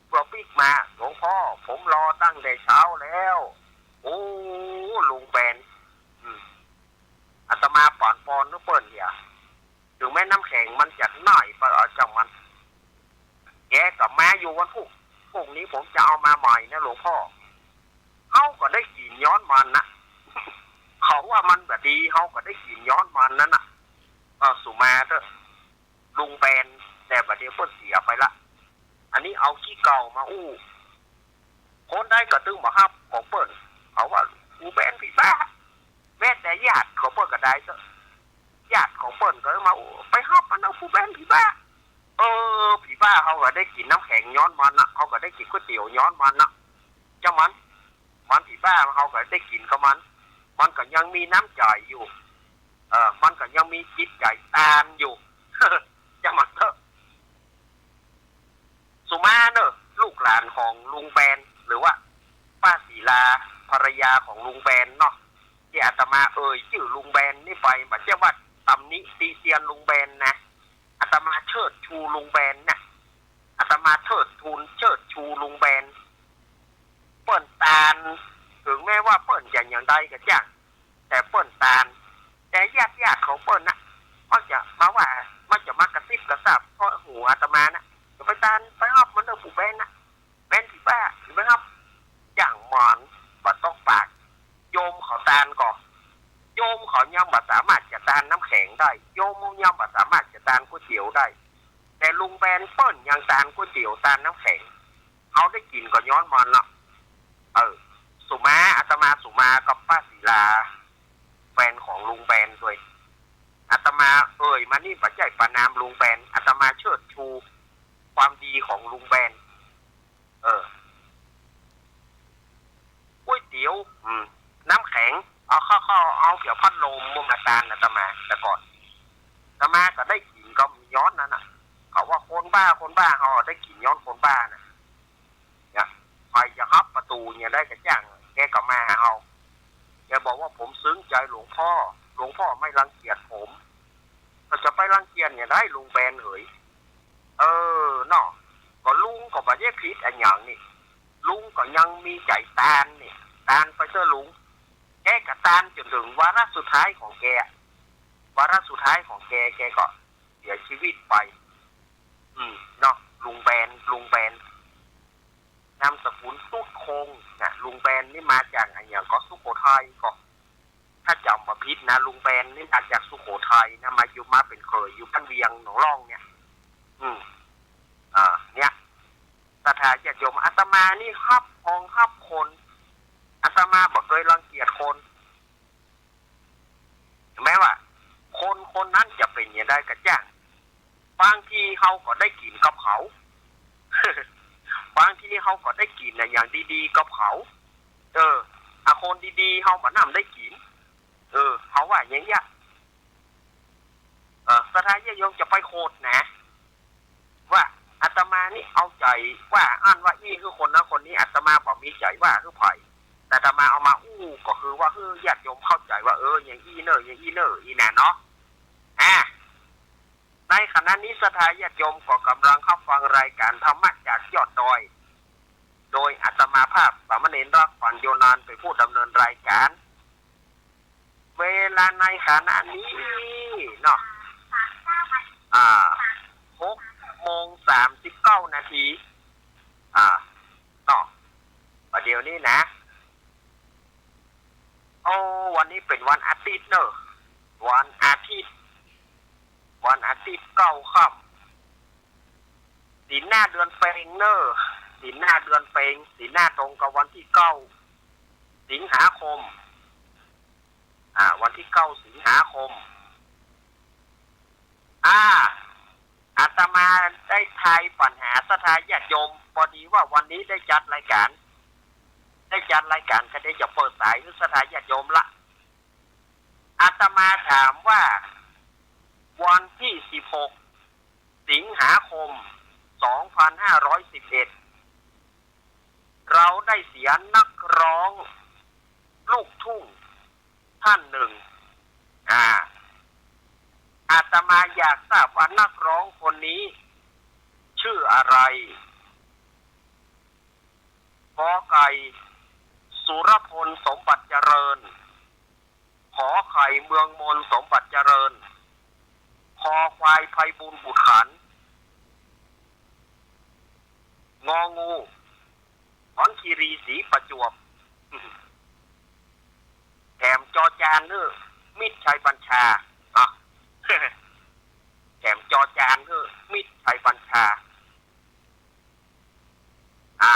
เปื้อปิ๊กมา หลวงพ่อ ผมรอตั้งแต่เช้าแล้ว โอ้ ลุงแบน อืม อาตมาปอนปอนนึกเปิ้นเหีย ถึงแม้น้ำแข็งมันจะหน้อยไป เอาจ้างมัน แกก็มาอยู่วันพุธ พรุ่งนี้ผมจะเอามาใหม่นะหลวงพ่อ เฮาก็ได้กิ๋นย้อนมันนะ เขาว่ามันบ่ดี เฮาก็ได้กิ๋นย้อนมันนั้นนะ เออ สุมาเต๊อะ ลุงแบน แต่บ่าเดี่ยวเปิ้นเสียไปละ อันนี้เอาขี้เก่ามาอู้ คนใดก็ตึงบ่ฮับของเปิ้น เขาว่าผู้แบนผีบ้า แม้แต่ญาติของเปิ้นก็ได้เต๊อะ ญาติของเปิ้นก็มาอู้ ไปฮับมันเอาผู้แบนผีบ้า เออ ผีบ้าเฮาก็ได้กิ๋นน้ำแข็งย้อนมันนะ เฮาก็ได้กิ๋นก๋วยเตี๋ยวย้อนมันนะ จ้างมัน มันผีบ้า เฮาก็ได้กิ๋นกับมัน มันก็ยังมีน้ำใจ๋อยู่ เออ มันก็ยังมีจิตใจ๋ตานอยู่ จ้างมันเต๊อะ สุมาเน่อ ลูกหลานของลุงแบน หรือว่าป้าศรีลา ภรรยาของลุงแบนเนาะ ตี้อาตมาเอ่ยจื้อลุงแบนนี่ไป บ่ใจ้ว่าตำหนิติเตียนลุงแบนนะ อาตมาเชิดชูลุงแบนนะ อาตมาเทิดทูนเชิดชูลุงแบน เปิ้นตาน ถึงแม้ว่าเปิ้นจะอย่างใดก็จ้าง แต่เปิ้นตาน แต่ญาติๆ ของเปิ้นนะ มักจะมาว่า มักจะมากระซิบกระซาบเซาะหูอาตมานะ อย่าไปตาน ไปฮับมันเน่อผู้แบนนะ แบนผีบ้า อย่าไปฮับ อย่างหมอนบ่ตกปาก โยมเขาตานก่อ โยมเขายังบ่สามารถจะตานน้ำแข็งได้ โยมยังบ่สามารถจะตานก๋วยเตี๋ยวได้ แต่ลุงแบนเปิ้นยังตานก๋วยเตี๋ยวตานน้ำแข็ง เฮาได้กิ๋นก็ย้อนมันเนาะ เออ สุมา อาตมาสุมากับป้าศรีลา แฟนของลุงแบนด้วย อาตมาเอ่ยมานี่บ่ใจ้ประณามลุงแบน อาตมาเชิดชูความดีของลุงแบน เออ ก๋วยเตี๋ยว อืม น้ำแข็ง เอาเข้า เข้า เอาเกี่ยวพัดลมมาตานอาตมา แต่ก่อน อาตมาก็ได้กิ๋นก็ย้อนนั้นน่ะ เขาว่าคนบ้า คนบ้า เฮาได้กิ๋นย้อนคนบ้าน่ะ เนี่ย ใผจะฮับประตู๋เนี่ยได้ก็จ้าง แกก็มาหาเฮา แกบอกว่าผมซึ้งใจ๋หลวงพ่อ หลวงพ่อไม่รังเกียจผม ก็จะไปรังเกียจเนี่ยได้ลุงแบนเหย เออ เนาะ ก็ลุงก็บ่ได้ผิดอะหยังนี่ ลุงก็ยังมีใจ๋ตานนี่ ตานไปเต๊อะลุง แกก็ตานจ๋นเถิงวาระสุดท้ายของแก วาระสุดท้ายของแก แกก็เสียชีวิตไป อืม เนาะ ลุงแบน ลุงแบน นามสกุลตุ๊ดคงนะ ลุงแบนนี่มาจากอะหยังก็สุโขทัยก็ ถ้าจ๋ำบ่ผิดนะ ลุงแบนนี่มาจากสุโขทัยนะ มาอยู่ มาเป๋นเขยอยู่บ้านเวียงหนองล่องเนี่ย อืม อ่า เนี่ย ศรัทธาญาติโยม อาตมานี่ฮับพ้องฮับคน อาตมาบ่เกยรังเกียจคน แม้ว่าคนคนนั้นจะเป๋นอย่างใดก็จ้าง บางทีเฮาก็ได้กิ๋นกับเขา บางทีเฮาก็ได้กิ๋นน่ะอย่างดีๆ กับเขา เออ อะ คนดีๆ เฮาบ่นำได้กิ๋น เออ เฮาว่าอย่างเนี้ย เออ ศรัทธาญาติโยมจะไปโขดนะ ว่าอาตมานี่เอาใจ๋ว่าอั้นว่าอี้หื้อคนนั้นคนนี้ อาตมาบ่มีใจ๋ว่าหื้อใผ แต่อาตมาเอามาอู้ก็คือว่าหื้อญาติโยมเข้าใจ๋ว่า เออ อย่างอี้เน่อ อย่างอี้เน่อ อี้น่ะเนาะ อ่า ในขณะนี้ศรัทธาญาติโยมก็กำลังฮับฟังรายการธรรมะจากยอดดอย โดยอาตมาภาพสามเณรรัก ปัญโญนันท์ เป๋นผู้ดำเนินรายการ เวลาในขณะนี้เนาะ อ่า หกโมงสามสิบเก้านาที อ่า เนาะ ประเดี๋ยวนี้นะ โอ้ วันนี้เป๋นวันอาทิตย์เน่อ วันอาทิตย์ วันอาทิตย์เก้าค่ำ ศีลหน้าเดือนเพ็งเน่อ ศีลหน้าเดือนเพ็ง ศีลหน้าตรงกับวันตี้เก้า สิงหาคม อ่า วันที่เก้าสิงหาคม อ่า อาตมาได้ทายปัญหาศรัทธาญาติโยม พอดีว่าวันนี้ได้จัดรายการ ได้จัดรายการ ก็ได้จะเปิดสายหื้อศรัทธาญาติโยมละ อาตมาถามว่า วันที่สิบหกสิงหาคมสองพันห้าร้อยสิบเอ็ด เราได้เสียนักร้องลูกทุ่งท่านหนึ่ง อ่า อาตมาอยากทราบว่านักร้องคนนี้ชื่ออะไร ก.ไก่ สุรพล สมบัติเจริญ ข.ไข่ เมืองมน สมบัติเจริญ ค.ควาย ไพบูลย์ บุตรขัน ง.งู สอนคีรี ศรีประจวบ แถม จ.จาน หื้อ มิตรชัยบัญชา อ่ะ แถม จ.จาน หื้อ มิตรชัยบัญชา อ่า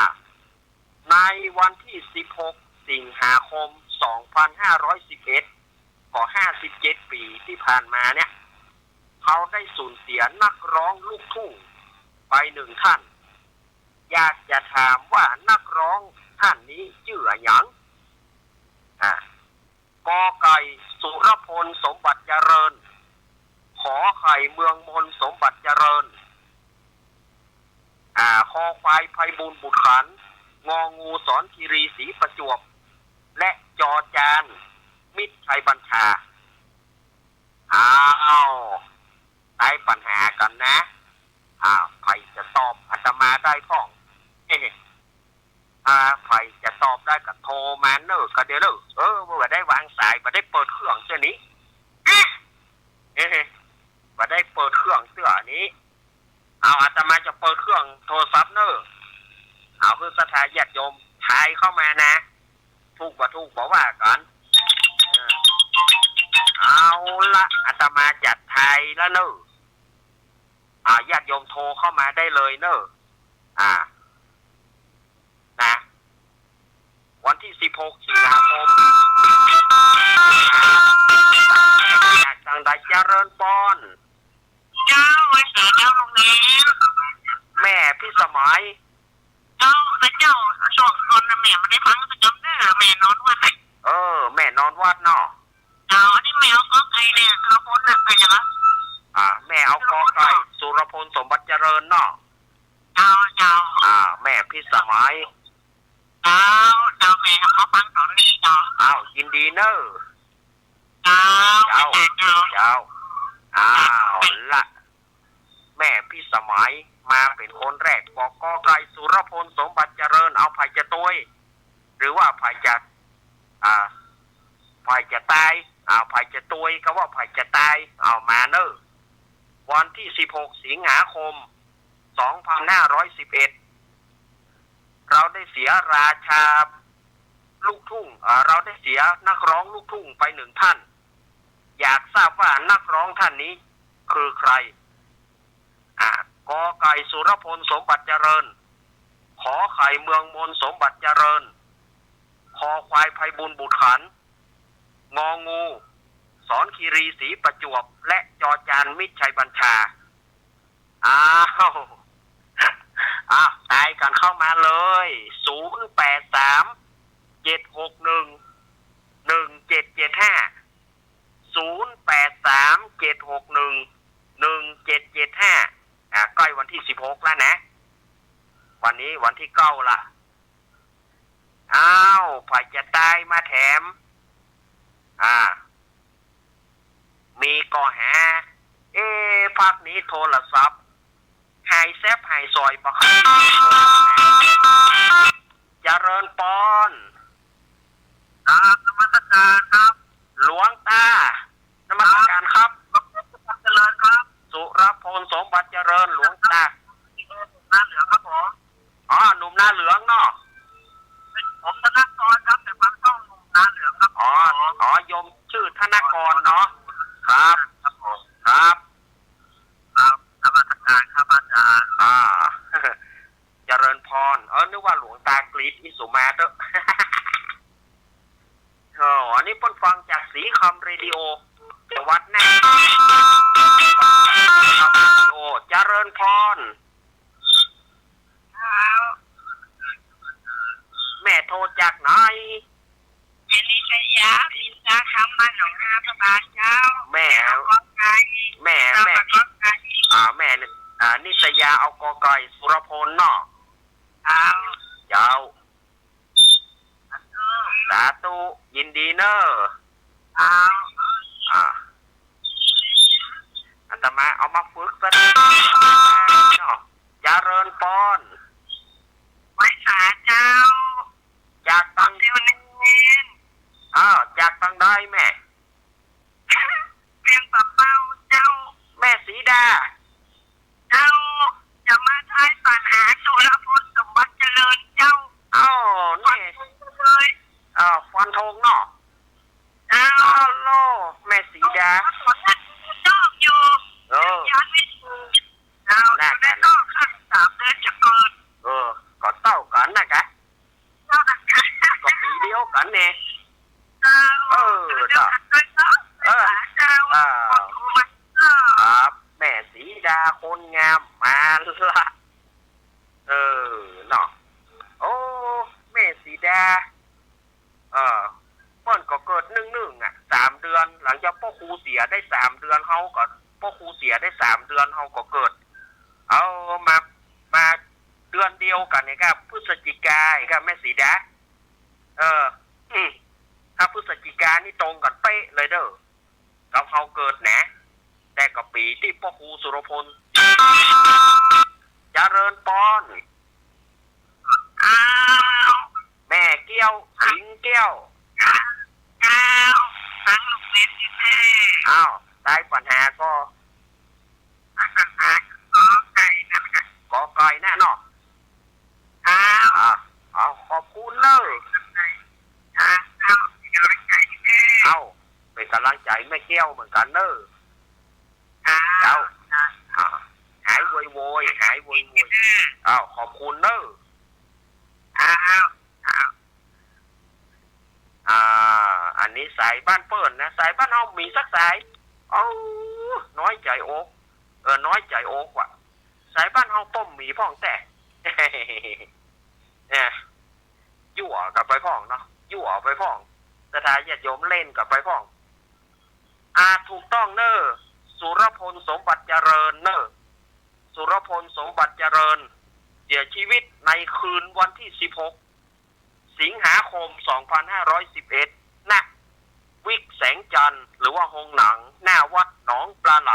ในวันที่สิบหกสิงหาคมสองพันห้าร้อยสิบเอ็ด ก็ห้าสิบเจ็ดปี๋ตี้ผ่านมาเนี่ย เขาได้สูญเสียนักร้องลูกทุ่งไปหนึ่งท่าน อยากจะถามว่านักร้องท่านนี้จื้ออะหยัง อ่า ก.ไก่ สุรพล สมบัติเจริญ ข.ไข่ เมืองมน สมบัติเจริญ อ่า ค.ควาย ไพบูลย์ บุตรขัน ง.งู สอนคีรี ศรีประจวบ และ จ.จาน มิตรชัยบัญชา อ้าว ได้ปัญหากั๋นนะ อ้าว ใผจะตอบอาตมาได้พ่อง เอ๊ะ อ่า ใผจะตอบได้ก็โทรมาเน่อ ก็เดี๋ยวเน่อ เออ บ่ได้วางสาย บ่ได้เปิดเครื่องเตื้อนี้ เอ๊ะ เอ๊ะ บ่ได้เปิดเครื่องเตื้อนี้ เอา อาตมาจะเปิดเครื่องโทรศัพท์เน่อ เอา หื้อศรัทธาญาติโยมทายเข้ามานะ ถูกบ่ถูกบ่ว่ากั๋น เออ เอาละ อาตมาจะทายละเน่อ อ่า ญาติโยมโทรเข้ามาได้เลยเน่อ อ่า นะ วันที่สิบหกสิงหาคม จากตังใด เจริญปอน เจ้า ไหว้สาเจ้าลุงเณร แม่พิสมัย เจ้า นะเจ้า ช่วงก่อนนะแม่บ่ได้ฟังสักกำเน่อ แม่นอนวัด เออ แม่นอนวัดเนาะ เจ้า อันนี้แม่เอาก.ไก่เนี่ย สุรพลน่ะ เป็นหยังอะ อ่า แม่เอา ก.ไก่ สุรพล สมบัติเจริญเนาะ เจ้า เจ้า อ่า แม่พิสมัย เจ้า เจ้า แม่ขอฟังต๋อนนี้เจ้า อ้าว ยินดีเน่อ เจ้า เจ้า เจ้า เจ้า อ้าวละ แม่พิสมัยมาเป๋นคนแรก บอก ก.ไก่ สุรพล สมบัติเจริญ เอา ใผจะตวย หรือว่าใผจะ อ่า ใผจะตาย อ่า ใผจะตวยก็ว่าใผจะตาย เอามาเน่อ วันที่สิบหกสิงหาคมสองพันห้าร้อยสิบเอ็ด เราได้เสียราชาลูกทุ่ง อ่า เราได้เสียนักร้องลูกทุ่งไปหนึ่งท่าน อยากทราบว่านักร้องท่านนี้คือใคร อ่า ก.ไก่ สุรพล สมบัติเจริญ ข.ไข่ เมืองมน สมบัติเจริญ ค.ควาย ไพบูลย์ บุตรขัน ง.งู สอนคีรี ศรีประจวบ และ จ.จาน มิตรชัยบัญชา อ้าว อ้าว ทายกั๋นเข้ามาเลย ศูนย์แปดสาม เจ็ดหกหนึ่ง หนึ่งเจ็ดเจ็ดห้า ศูนย์แปดสาม เจ็ดหกหนึ่ง หนึ่งเจ็ดเจ็ดห้า อ่า ใก้วันตี้สิบหกแล้วนะ วันนี้วันตี้เก้าละ อ้าว ใผจะตายมาแถม อ่า มีก่อหา เอ๊ะ พักนี้โทรศัพท์ หายแซบหายสอยบ่ครับ เจริญปอน ครับ นมัสการครับ หลวงตา นมัสการครับ ครับ เจริญครับ สุรพล สมบัติเจริญ หลวงตา นาเหลืองครับผม อ๋อ หนุ่มนาเหลืองเนาะ ผมธนกรครับ แต่ฟังช่องหนุ่มนาเหลืองครับ อ๋อ อ๋อ โยมชื่อธนกรเนาะ ครับ ครับผม ครับ ครับ นมัสการครับอาจารย์ อ่า เจริญพร เออ นึกว่าหลวงตากรี๊ดอิสุมาเตอะ อ๋อ นี่เปิ้นฟังจากสีคำเรดิโอ วัดแน่ สีคำเรดิโอ เจริญพร แม่โทรจากไหน เจนิสยา อินทราคำ บ้านหนองนาพระบาทเจ้า แม่ กอไก่ แม่ แม่ กอไก่ อ่า แม่ อ่า นิสยา เอากอไก่ สุรพลเนาะ เจ้า เจ้า สาธุ ยินดีเนอะ เจ้า อ่า อาตมาเอามาฝึกซะหน่อยเนาะ เจริญพร ไหว้สาเจ้า จากตัง เดี๋ยวนี้ อ้าว จากตังใดแม่ เวียงป่าเป้าเจ้า แม่สีดา เจ้า จะมาทายปัญหาสุรพลสมบัติเจริญเจ้า อ้าว นี่ ฟันธงเลย อ้าว ฟันธงเนาะ เจ้า อ้าว โล แม่สีดา นอกอยู่ เออ ยังไม่ถูก เจ้า น่า อยู่ในนอกขั้นสามเดือนจะเกิด เออ ก็เต้ากั๋นนะกะ เจ้า ก็ปี๋เดียวกั๋นแน่ เจ้า เออ เดียวกั๋นด้วยเนาะ เออ เจ้า เออ ขอโทษ ครับ แม่สีดาคนงามมาละ เออ เนาะ โอ้ แม่สีดา เออ เปิ้นก็เกิดนึ่งนึ่งอะ สามเดือน หลังจากป้อครูเสียได้สามเดือน เฮาก็ ป้อครูเสียได้สามเดือน เฮาก็เกิด เอา มา มาเดือนเดียวกั๋นเนี่ยครับ พฤศจิกาครับ แม่สีดา เออ อืม ถ้าพฤศจิกานี่ตรงกั๋นเป๊ะเลยเด้อ กับเฮาเกิดนะ แต่ก็ปี๋ตี้ป้อครูสุรพล เจริญพร อ้าว แม่แก้ว สิงห์แก้ว อ้าว ฟังลูกศิษย์ที่แท้ อ้าว ได้ปัญหาก็ ปัญหากอไก่นั่นค่ะ กอไก่นะเนาะ อ้าว อ่ะ เอา ขอบคุณเนอะ อ้าว อ้าว เป็นกำลังใจที่แท้ เอา เป็นกำลังใจแม่แก้วเหมือนกั๋นเนอะ อ้าว เจ้า อ้าว อ่ะ หายโวยโวย หายโวยโวย อ้าว ขอบคุณเนอะ อ้าว อ้าว อ่า อันนี้สายบ้านเปิ้นนะ สายบ้านเฮามีสักสาย เอ้า น้อยใจ๋อก เออ น้อยใจ๋อกว่ะ สายบ้านเฮาป้อมมีพ่องแต๊ เนี่ย ยั่วกั๋นไปพ่องเนาะ ยั่วไปพ่อง ศรัทธาญาติโยมเล่นกั๋นไปพ่อง อ่า ถูกต้องเนอะ สุรพลสมบัติเจริญเนอะ สุรพลสมบัติเจริญ เสียชีวิตในคืนวันที่สิบหก สิงหาคม สองพันห้าร้อยสิบเอ็ด ณ วิกแสงจันทร์ หรือว่าโฮงหนัง หน้าวัดหนองปลาไหล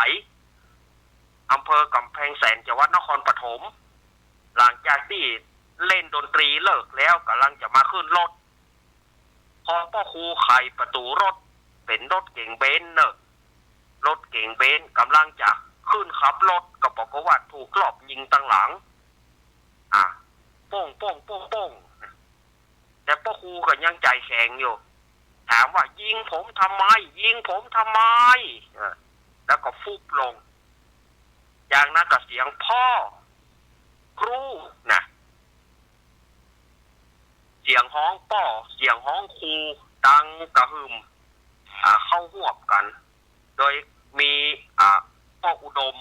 อำเภอกำแพงแสน จังหวัดนครปฐม หลังจากตี้เล่นดนตรีเลิกแล้ว ก่ำลังจะมาขึ้นรถ พอป้อครูไขประตู๋รถ เป๋นรถเก๋งเบนซ์เนอะ รถเก๋งเบนซ์ ก่ำลังจะขึ้นขับรถ ก็ปรากฏว่าถูกรอบยิงตังหลัง อ่ะ โป้ง โป้ง โป้ง โป้ง แต่ป้อครูก็ยังใจ๋แข็งอยู่ ถามว่า "ยิงผมทำไม ยิงผมทำไม" เออ แล้วก็ฟุบลง จากนั้นก็เสียง "พ่อ ครู" นะ เสียงฮ้องป้อ เสียงฮ้องครู ดังกระหึ่ม อ่า เข้าฮวบกั๋น โดยมี อ่า ป้ออุดม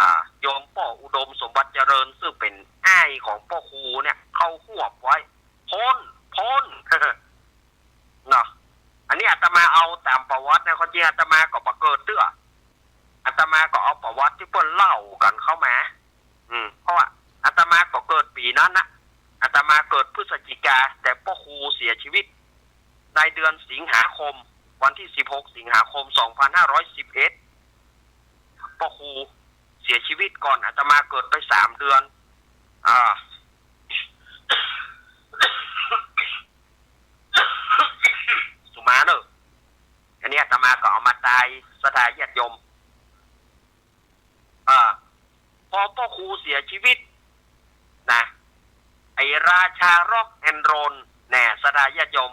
อ่า โยมป้ออุดมสมบัติเจริญ ซึ่งเป๋นอ้ายของป้อครูเนี่ย เข้าฮวบไว้ "พ้น พ้น" เนาะ อันนี้อาตมาเอาต๋ามประวัตินะ ความจริงอาตมาก็บ่เกิดเตื้อ อาตมาก็เอาประวัติตี้เปิ้นเล่ากั๋นเข้ามา อืม เพราะว่าอาตมาก็เกิดปี๋นั้นนะ อาตมาเกิดพฤศจิกา แต่ป้อครูเสียชีวิตในเดือนสิงหาคม วันที่สิบหก สิงหาคม สองพันห้าร้อยสิบเอ็ด ป้อครูเสียชีวิตก่อนอาตมาเกิดไปสามเดือน อ่า สุมาเนอะ อันนี้อาตมาก็เอามาตาย ศรัทธาญาติโยม อ่า พอป้อครูเสียชีวิตนะ ไอ้ราชาร็อกแอนด์โรลแน่ ศรัทธาญาติโยม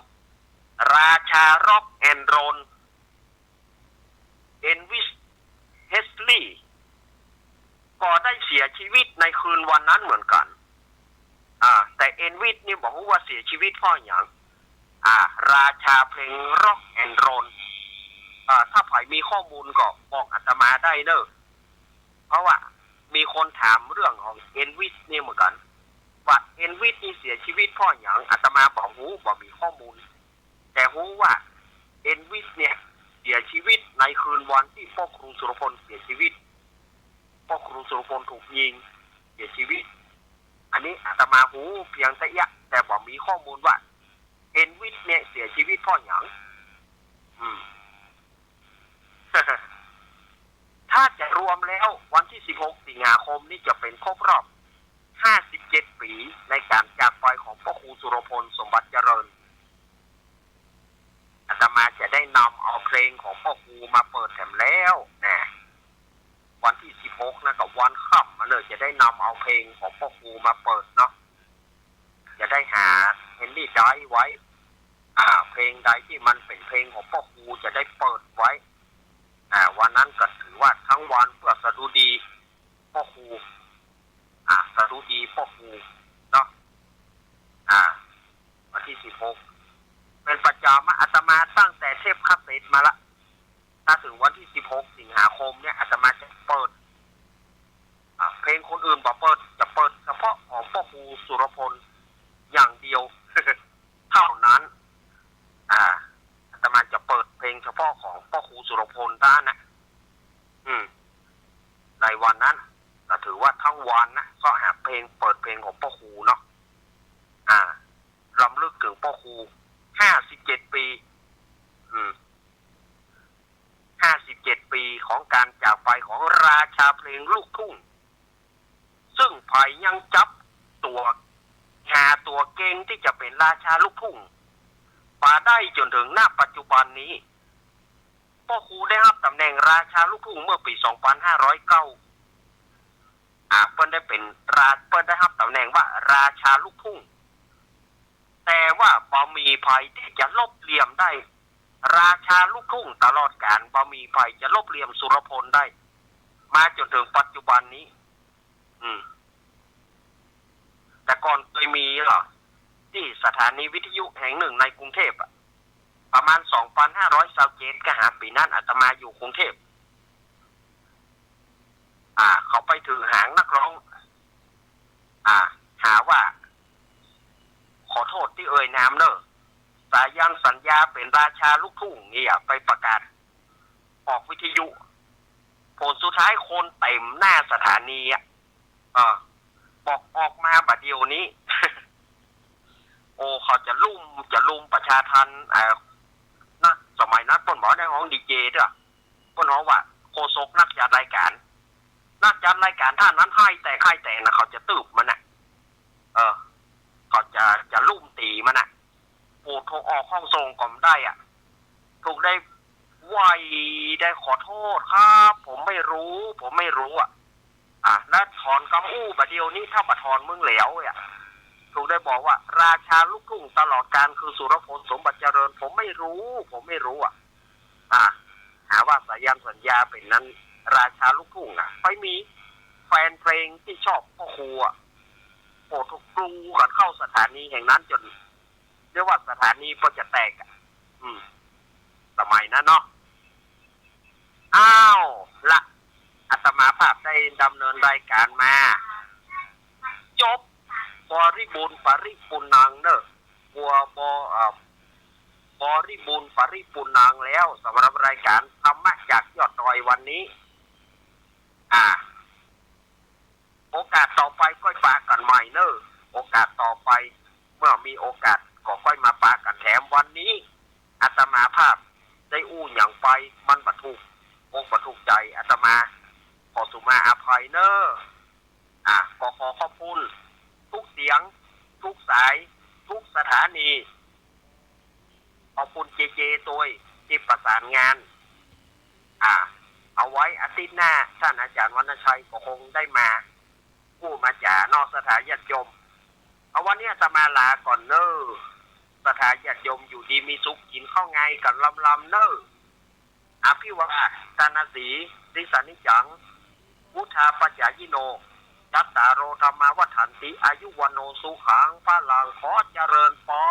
ราชาร็อกแอนด์โรล เอลวิส เพรสลีย์ ก็ได้เสียชีวิตในคืนวันนั้นเหมือนกั๋น อ่า แต่เอลวิสนี่บ่ฮู้ว่าเสียชีวิตเพราะหยัง อ่า ราชาเพลงร็อกแอนด์โรล อ่า ถ้าใผมีข้อมูลก็บอกอาตมาได้เนอะ เพราะว่ามีคนถามเรื่องของเอลวิสเนี่ยเหมือนกัน ว่าเอลวิสนี่เสียชีวิตเพราะหยัง อาตมาบ่ฮู้ บ่มีข้อมูล แต่ฮู้ว่าเอลวิสเนี่ยเสียชีวิตในคืนวันที่พ่อครูสุรพลเสียชีวิต พ่อครูสุรพลถูกยิงเสียชีวิต อันนี้อาตมาฮู้เพียงเต้าอี้ แต่บ่มีข้อมูลว่าเอลวิสเนี่ยเสียชีวิตเพราะหยัง อืม ถ้าจะรวมแล้ววันที่สิบหกสิงหาคมนี้จะเป็นครบรอบห้าสิบเจ็ดปี๋ในการจากไปของพ่อครูสุรพลสมบัติเจริญ อาตมาจะได้นำเอาเพลงของพ่อครูมาเปิดแถมแล้วนะ วันที่สิบหกนะ กับวันค่ำมาเนอะ จะได้นำเอาเพลงของพ่อครูมาเปิดเนาะ จะได้หาเฮนนี่ไดรฟ์ไว้ อ่า เพลงใดตี้มันเป๋นเพลงของพ่อครูจะได้เปิดไว้ อ่า วันนั้นก็ถือว่าทั้งวันเปื้อสดุดีพ่อครู อ่า สดุดีพ่อครูเนาะ อ่า วันที่สิบหก เป๋นประจ๋ำอะ อาตมาตั้งแต่เทปคาสเซ็ตมาละ ถ้าเถิงวันที่สิบหกสิงหาคมเนี่ย อาตมาจะเปิด อ่า เพลงคนอื่นบ่เปิด จะเปิดเฉพาะของพ่อครูสุรพลอย่างเดียว เท่านั้น อ่า อาตมาจะเปิดเพลงเฉพาะของพ่อครูสุรพลเต้านั้นนะ อืม ในวันนั้นก็ถือว่าทั้งวันนะ เซาะหาเพลง เปิดเพลงของพ่อครูเนาะ อ่า รำลึกเถิงพ่อครู ห้าสิบเจ็ดปี๋ อืม ห้าสิบเจ็ดปี๋ของการจากไปของราชาเพลงลูกทุ่ง ซึ่งใผยังจับตั๋ว หาตั๋วเก่งตี้จะเป๋นราชาลูกทุ่งบ่ได้จ๋นเถิง ณ ปัจจุบันนี้ พ่อครูได้ฮับต๋ำแหน่งราชาลูกทุ่งเมื่อปี๋สองปันห้าร้อยเก้า อ่า เปิ้นได้เป๋นรา- เปิ้นได้ฮับต๋ำแหน่งว่าราชาลูกทุ่ง แต่ว่าบ่มีใผตี้จะลบเหลี่ยมได้ ราชาลูกทุ่งตลอดกาล บ่มีใผจะลบเหลี่ยมสุรพลได้ มาจ๋นเถิงปัจจุบันนี้ อืม แต่ก่อนเกยมีเหรอ ตี้สถานีวิทยุแห่งนึ่งในกรุงเทพฯอะ ประมาณสองปันห้าร้อยซาวเจ็ด ก็หาปี๋นั้นอาตมาอยู่กรุงเทพฯ อ่า เขาไปถือหางนักฮ้อง อ่า หาว่า ขอโต้ษตี้เอ่ยนามเน่อ สายัณสัญญาเป๋นราชาลูกทุ่งเนี่ย ไปประกาศออกวิทยุ ผลสุดท้ายคนเต็มหน้าสถานีอะ เออ บอกออกมาบ่าเดี่ยวนี้ โอ้ เขาจะลุ่ม จะลุ่มประชาทัณฑ์ เอ่อ นะ สมัยนั้นเปิ้นบ่ได้ฮ้องดีเจเตื้อ เปิ้นฮ้องว่าโฆษกนักจัดรายการ นักจัดรายการต้านนั้นไห้แตกไห้แตนนะ เขาจะตืบมันน่ะ เออ เขาจะ จะลุ่มตี๋มันน่ะ โอ้ โทรออกห้องส่งก็บ่ได้อะ ถูกได้ไหว้ ได้ขอโต้ษครับ ผมไม่รู้ ผมไม่รู้อะ อ่ะ แล้วถอนกำอู้บ่าเดี่ยวนี้ ถ้าบ่ถอนมึงแหลวอะ ถูกได้บอกว่าราชาลูกทุ่งตลอดกาลคือสุรพลสมบัติเจริญ ผมไม่รู้ ผมไม่รู้อะ อ่ะ หาว่าสายัณสัญญาเป๋นนั้นราชาลูกทุ่งอะ ไปมีแฟนเพลงตี้ชอบพ่อครูอะ โอ้ ถูกกรูกั๋นเข้าสถานีแห่งนั้นจ๋น เรียกว่าสถานีปอจะแตกอะ อืม สมัยนั้นเนาะ อ้าว ละ อาตมาภาพได้ดำเนินรายการมา จบ บริบูรณ์ปริปูรณังเน่อ บัว บ- เอ่อ บริบูรณ์ปริปูรณังแล้ว สำหรับรายการธรรมะจากยอดดอยวันนี้ อ่า โอกาสต่อไปก้อยปะกั๋นใหม่เน่อ โอกาสต่อไป เมื่อมีโอกาสก็ก้อยมาปะกั๋นแถม วันนี้ อาตมาภาพได้อู้หยังไป มันบ่ถูกอกบ่ถูกใจ๋ อาตมาขอสุมาอภัยเน่อ อ่ะ ก็ขอขอบคุณทุกเสียง ทุกสาย ทุกสถานี ขอบคุณเจเจตวยตี้ประสานงาน อ่า เอาไว้อาทิตย์หน้า ต้านอาจ๋ารย์วรรณชัยก็คงได้มาอู้มาจ๋าเนาะ ศรัทธาญาติโยม เอาวันนี้อาตมาลาก่อนเน่อ ศรัทธาญาติโยมอยู่ดีมีสุข กิ๋นข้าวงายกั๋นลำๆ เน่อ อภิวาทนสีลิสานิจัง วุฑฒาปจายิโน จัตตาโร ธัมมา วัฑฒันติ อายุ วัณโณ สุขัง พลัง ขอเจริญปอ